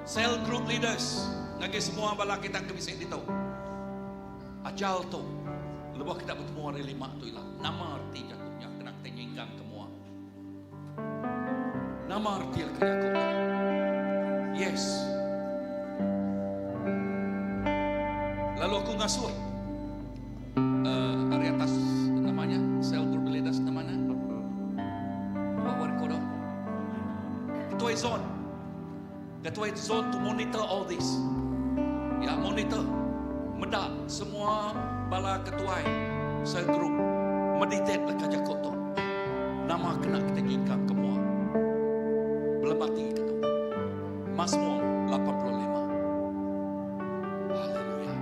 Cell group leaders ngagai semua bala kita ke bisi ditu. Ajal tu lebuh kita betemu hari lima tu ila. Nama reti jaku nya kena kita nyingkang ke mua. Nama reti leka jaku tu? Yes. Lalu aku ngasuh uh, ari atas namanya sel group leaders namanya what what call Ketua zone. Ketua zone to monitor all this. Ya, monitor. Meda semua bala ketuai sel group meditate leka jaku tu. Nama kena kita nyingkang ke mua. Belemati ke tu. Mazmur 85. Haleluya.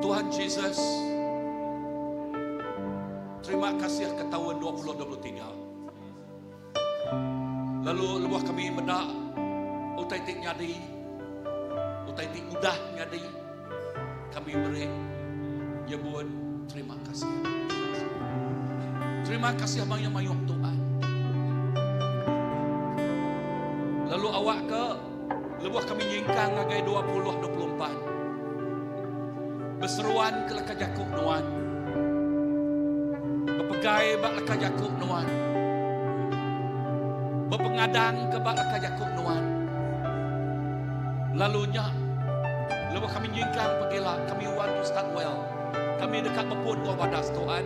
Tuhan Jesus, terima kasih ke tahun 2023. Lalu lebuh kami meda utai ti nyadi, utai ti udah nyadi, kami beri nyebut terima kasih. Terima kasih mayuh-mayuh Tuhan. Lalu awak ke lebuh kami nyingkang ngagai 2024. Beseruan ke leka jaku nuan. Bepegai ba leka jaku nuan. Bepengadang ke ba leka jaku nuan. Lalu nya lebuh kami nyingkang pegila kami want to start well. Kami deka bepun enggau badas Tuhan.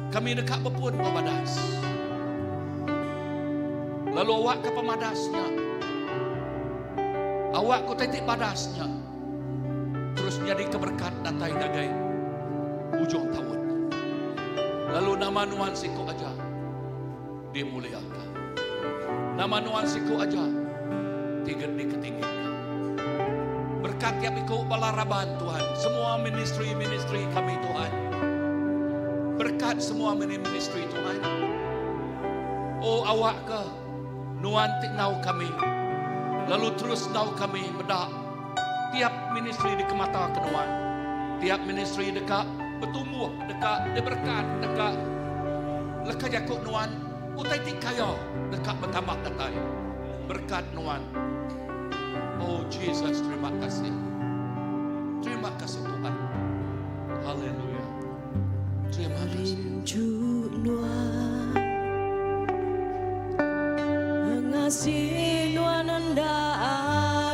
Kami deka bepun enggau badas. Lalu awak ke pemadasnya. Awak ku titik badasnya. Terus nyadi ke berkat datai ngagai ujung taun. Lalu nama nuan siku aja dimuliakan. Nama nuan siku aja tiga diketinggikan. Berkat tiap iku bala raban Tuhan. Semua ministry-ministry kami Tuhan. Berkat semua ministry Tuhan. Oh awak ke nuan ti ngau kami. Lalu terus ngau kami meda tiap ministry di kemata ke nuan. Tiap ministry deka bertumbuh, deka diberkat, deka leka jaku nuan utai ti kaya deka bertambah datai. Berkat nuan. Oh Jesus, terima kasih. Terima kasih Tuhan. Haleluya. Terima kasih. Rindu nuan Pengasih nuan enda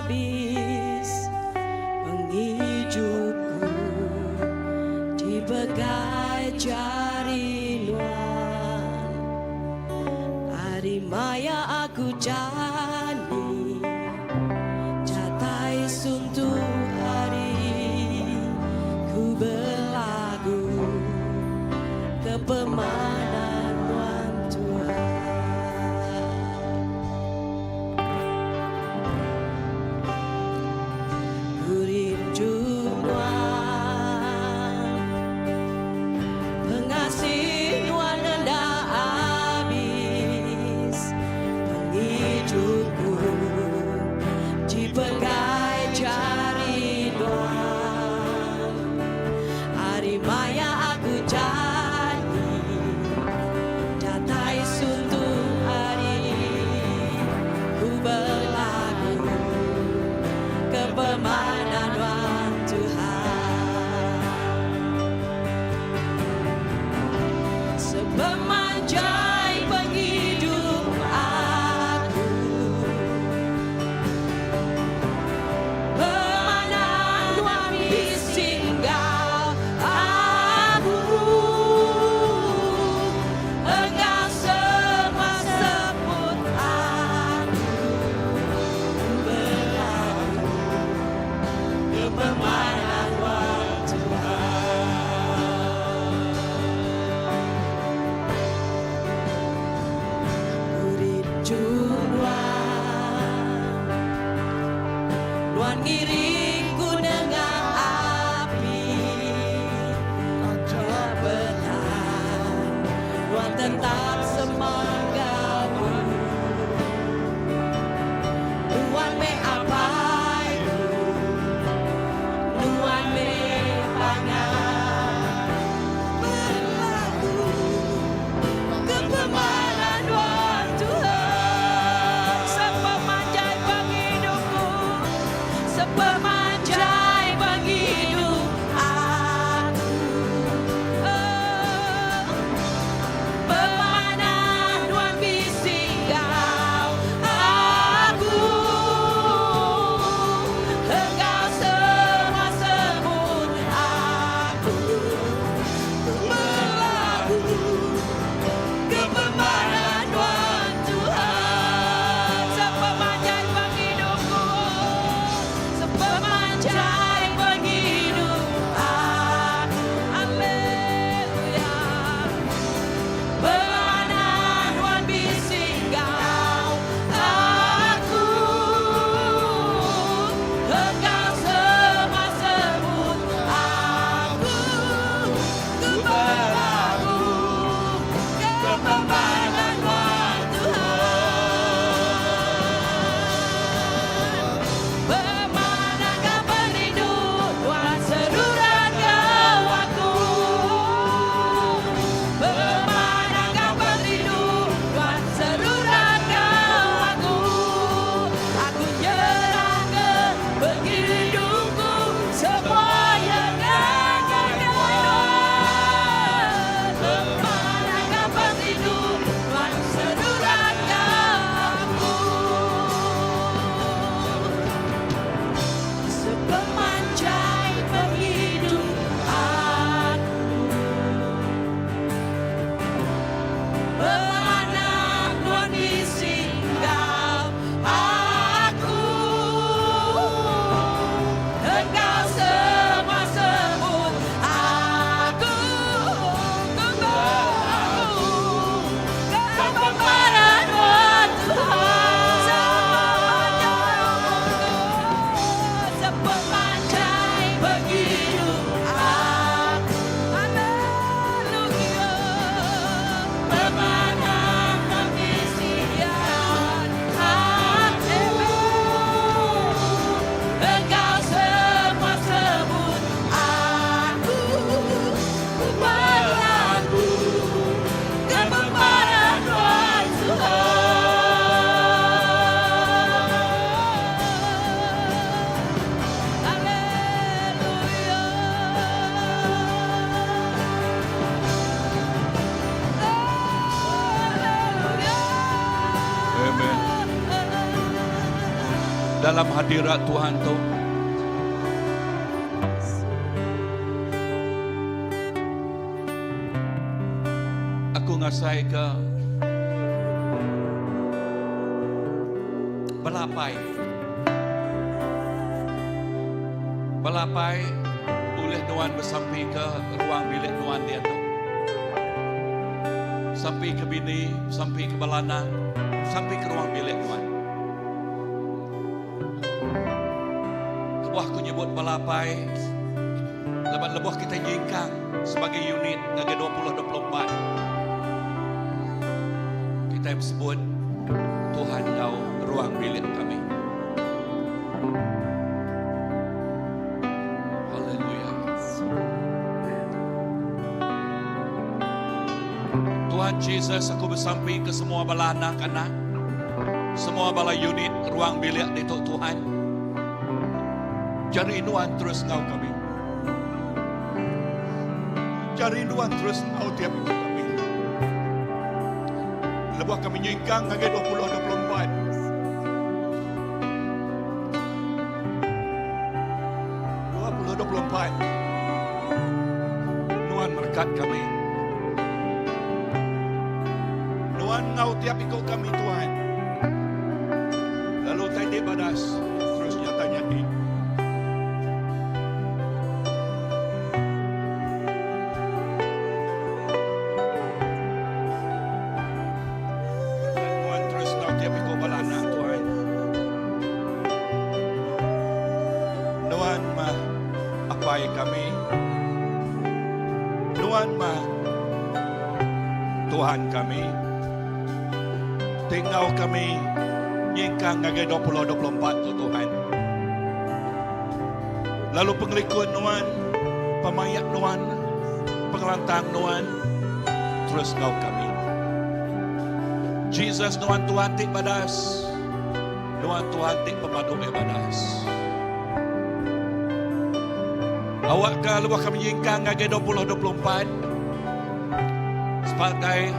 habis Pengidupku Dipegai jari nuan Hari maya aku jani Catai suntuk hari Ku berlagu Kepemanan nuan Tuhan. Ku rindu nuan Pengasih nuan enda habis Pengidupku. nuju Nuan. Nuan ngiring ku nengah api Taja betan Nuan tetap semak enggau ku. Nuan meh apai ku, Nuan meh pangan. Berlagu ke pemanah Nuan Tuhan. Sepemanjai pengidupku, sepemanjai pengidup aku. Oh. Pemanah Nuan bisi enggau aku, Enggau semua sebut aku. Belagu ke pemanah Nuan Tuhan. Sepemanjai pengidupku, sepemanjai pengidup aku. Haleluya. Pemanah Nuan bisi enggau aku, Enggau semua sebut aku. Ku belagu ke pemanah Nuan Tuhan. Pemanah enggau pengerindu Nuan seruran enggau aku. Pemanah enggau pengerindu Nuan seruran enggau aku. Aku nyerah ke pengidupku semuanya ngagai Nuan. Pemanah enggau pengerindu Nuan seruran enggau aku. Sepemanjai pengidup aku. Pemanah Nuan bisi enggau aku, Enggau semua sebut aku. Ku belagu ke pemanah Nuan Tuhan. Sepemanjai pengidup aku. Haleluya. Pemanah Nuan bisi enggau aku, Enggau semua sebut aku. Ku belagu ke pemanah Nuan Tuhan. Haleluya. Haleluya. Amen. Dalam hadirat Tuhan tu aku ngasai ke belapai. Belapai ulih nuan besampi ke ruang bilik nuan dia tu. Sampi ke bini, sampi ke belana, sampi ke ruang bilik nuan. Kebuah aku nyebut belapai, laban lebuh kita nyingkang sebagai unit ngagai 2024. Kita sebut Tuhan kau ruang bilik kami. Haleluya. Tuhan Jesus, aku besampi ke semua bala anak-anak, semua bala unit ruang bilik di Tuhan. Jari Nuan terus ngau kami. Jari Nuan terus ngau tiap ibu kami. Lebuh kami nyingkang ngagai 2024. 2024. Nuan berkat kami. Nuan ngau tiap ikut kami Tuhan. Lalu tadi badas terus nyata nyati. Berkat Nuan terus ngau tiap Apai kami. Nuan mah Tuhan kami. Ti enggau kami nyingkang ngagai 2024 tu Tuhan. Lalu pengelikun Nuan, pemaik Nuan, pengelantang Nuan terus enggau kami. Jesus Nuan Tuhan ti badas. Nuan Tuhan ti pemadu meh badas. Awakka lebuh kami nyingkang ngagai 2024 sebagai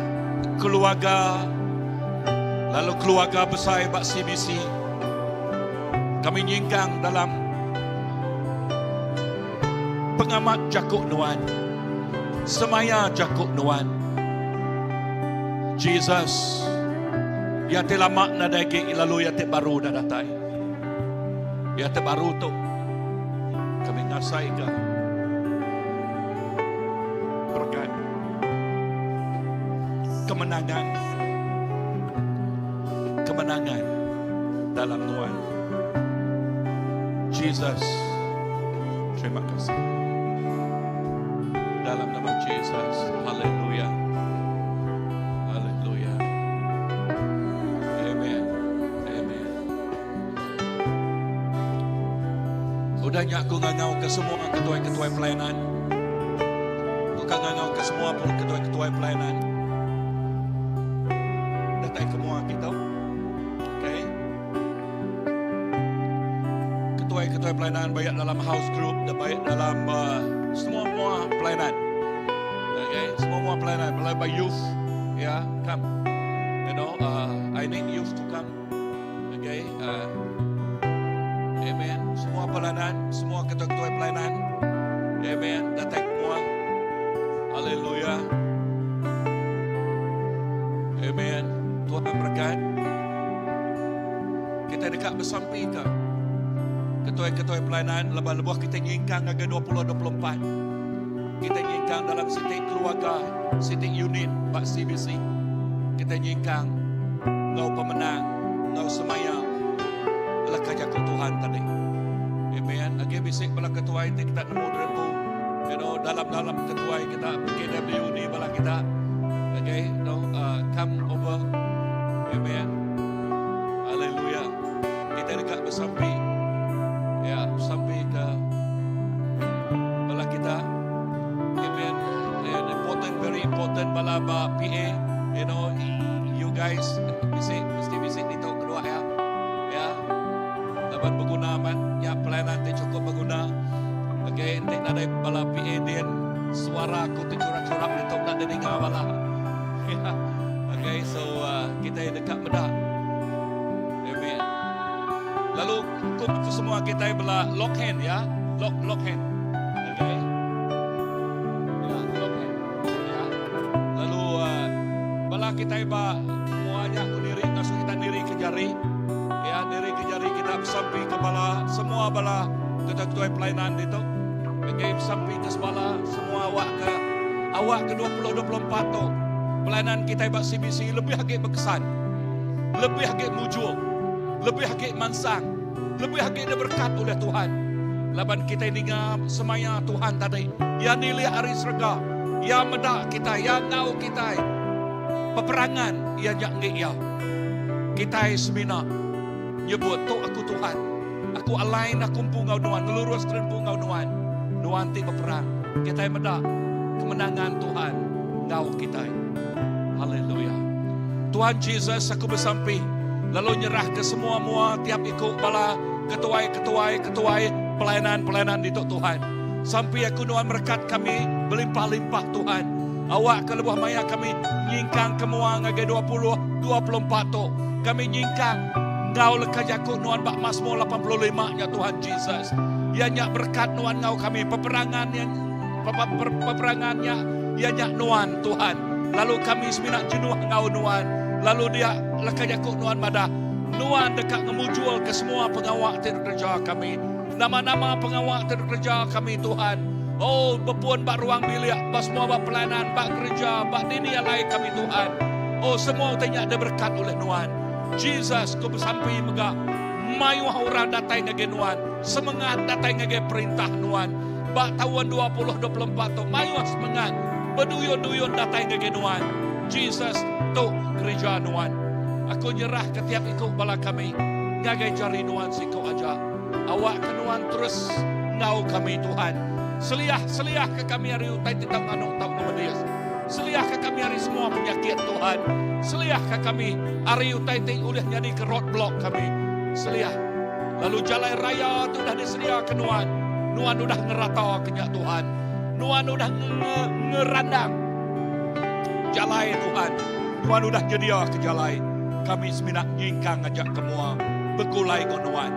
keluarga lalu keluarga besai ba CBC kami nyingkang dalam pengamat jaku nuan semaya jaku nuan Jesus iya ti lama nadai agi lalu iya ti baru dah datai iya ti baru tu kami ngasaika berkat kemenangan kemenangan dalam nuan Jesus terima kasih dalam nama Jesus haleluya haleluya amen amen Udah nya aku ngangau ke semua ketuai-ketuai pelayanan. Aku ka ngangau ke semua ketuai-ketuai pelayanan. Datai ke mua kita. Okay. Ketuai-ketuai pelayanan baik dalam house group, baik dalam uh, semua-semua pelayanan. Okay, semua-semua pelayanan, mulai by youth, ya, yeah, come. You know, uh, I need youth to come. Okay, uh, amen. Semua pelayanan, semua ketua-ketua pelayanan, amen. Datang semua. Haleluya. Amen. Tuhan berkat. Kita dekat bersampi ke ketua-ketua pelayanan lebuh-lebuh kita nyingkang ngagai 2024. Kita nyingkang dalam siti keluarga, siti unit bak CBC. Kita nyingkang ngau pemenang, ngau semaya leka jaku Tuhan tadi. Amen. Agi bisi bala ketuai ti kita nemu diripu. You know, dalam-dalam ketuai kita PKW ni bala kita. Okay, no, uh, come over. Amen. Haleluya. Kita dekat bersampi. Ya, bersampi ke bala kita. Amen. And important, very important bala ba PA. You know, you guys bisi mesti bisi ditu kedua ya. Ya. Laban beguna amat ya pelayanan ti cukup beguna. Okay, enti nadai bala PA din suara aku ti curak-curak ditu enda didinga bala. Ya. Okay, so uh, kita deka meda. Amen. Lalu ku semua kita bela lock hand ya. Lock lock hand. Okay. Ya, lock hand. Ya. Lalu uh, bala kita ba muanya ku diri ngasuh kita diri ke jari. Ya, diri ke jari kita sampai ke bala semua bala ketua-ketua pelayanan ditu. Okay, sampai ke sebala semua awak ke awak ke 2024 tu. Pelayanan kita ba CBC lebih agi berkesan. Lebih agi mujur. Lebih agi mansang. Lebih agi diberkat oleh Tuhan. Laban kita ninga semaya Tuhan tadi. Ya nilik ari serega. Ya meda kita, ya ngau kita. Peperangan ya nyak ngi ya. Kita semina nyebut tu aku Tuhan. Aku align aku empu ngau nuan, ngelurus empu ngau nuan. Nuan ti berperang. Kita meda kemenangan Tuhan ngau kita. Haleluya. Tuhan Jesus aku bersampi lalu nyerah ke semua mua tiap ikut bala ketuai-ketuai ketuai pelayanan-pelayanan di Tuhan. Sampai aku nuan berkat kami berlimpah-limpah Tuhan. Awak ke lebuh maya kami nyingkang ke mua ngagai 20 24 tu. Kami nyingkang ngau leka jaku nuan bak Mazmur 85 nya Tuhan Jesus. Ya nya berkat nuan ngau kami peperangan yang peperangannya ya nya nuan Tuhan. Lalu kami semina jenuh ngau nuan. Lalu dia leka jaku nuan madah nuan dekat ngemujual ke semua pengawak ti kerja kami. Nama-nama pengawak ti kerja kami Tuhan. Oh, bepuan bak ruang bilik, bak semua bak pelayanan, bak kerja, bak dini alai kami Tuhan. Oh, semua utainya ada berkat oleh nuan. Jesus, ku bersampi mega. Mayuh orang datang ngagai nuan. Semangat datang ngagai perintah nuan. Ba taun 2024 tu mayuh semengat beduyun-duyun datai ngagai nuan. Jesus, tu gerija nuan. Aku nyerahka tiap iku bala kami ngagai jari nuan siku aja. Awakka nuan terus enggau kami Tuhan. Seliah seliahka kami ari utai ti tau nganu tau ngemedis. Seliahka kami ari semua penyakit Tuhan. Seliahka kami ari utai ti ulih nyadika roadblock kami. Seliah. Lalu jalai raya ti udah disediaka nuan, nuan udah ngerataka nya Tuhan. Nuan udah ngerandang jalai Tuhan. Nuan udah nyediaka jalai. Kami semina nyingkang aja ke mua begulai enggau nuan.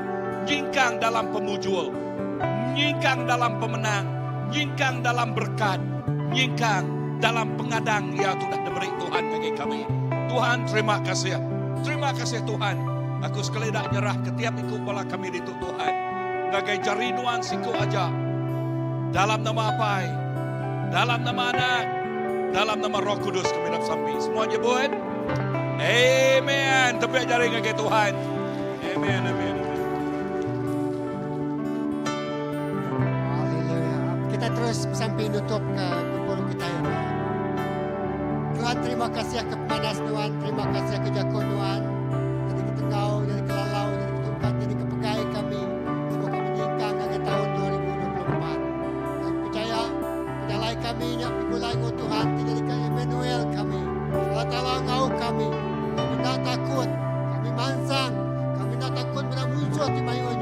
Nyingkang dalam pemujur, nyingkang dalam pemenang, nyingkang dalam berekat, nyingkang dalam pengadang iya ti udah diberi Tuhan ngagai kami. Tuhan terima kasih. Terima kasih Tuhan. Aku sekali dak nyerah ke tiap iku bala kami ditu Tuhan. Ngagai jari nuan siku aja. Dalam nama Apai, dalam nama Anak, dalam nama Roh Kudus kami dap sampi. Semua nyebut Amen. Tepik jari ngagai Tuhan. Amen. Amen. Amen. Haleluya. Kita terus sampai nutup ke gempuru kita ini. Tuhan terima kasih ke pemadas Tuhan, terima kasih ke jago Tuhan. Jadi kita kau, jadi kelalau, jadi ketungkat, jadi kepegai kami. Semoga kami nyingkang ke tahun 2024. Aku percaya penyalai kami nya pigulai ngau Tuhan ti jadi ke Emmanuel kami. Allah Ta'ala ngau kami. Kami tak takut, kami mansang, kami tak takut pada musuh ti mayuh.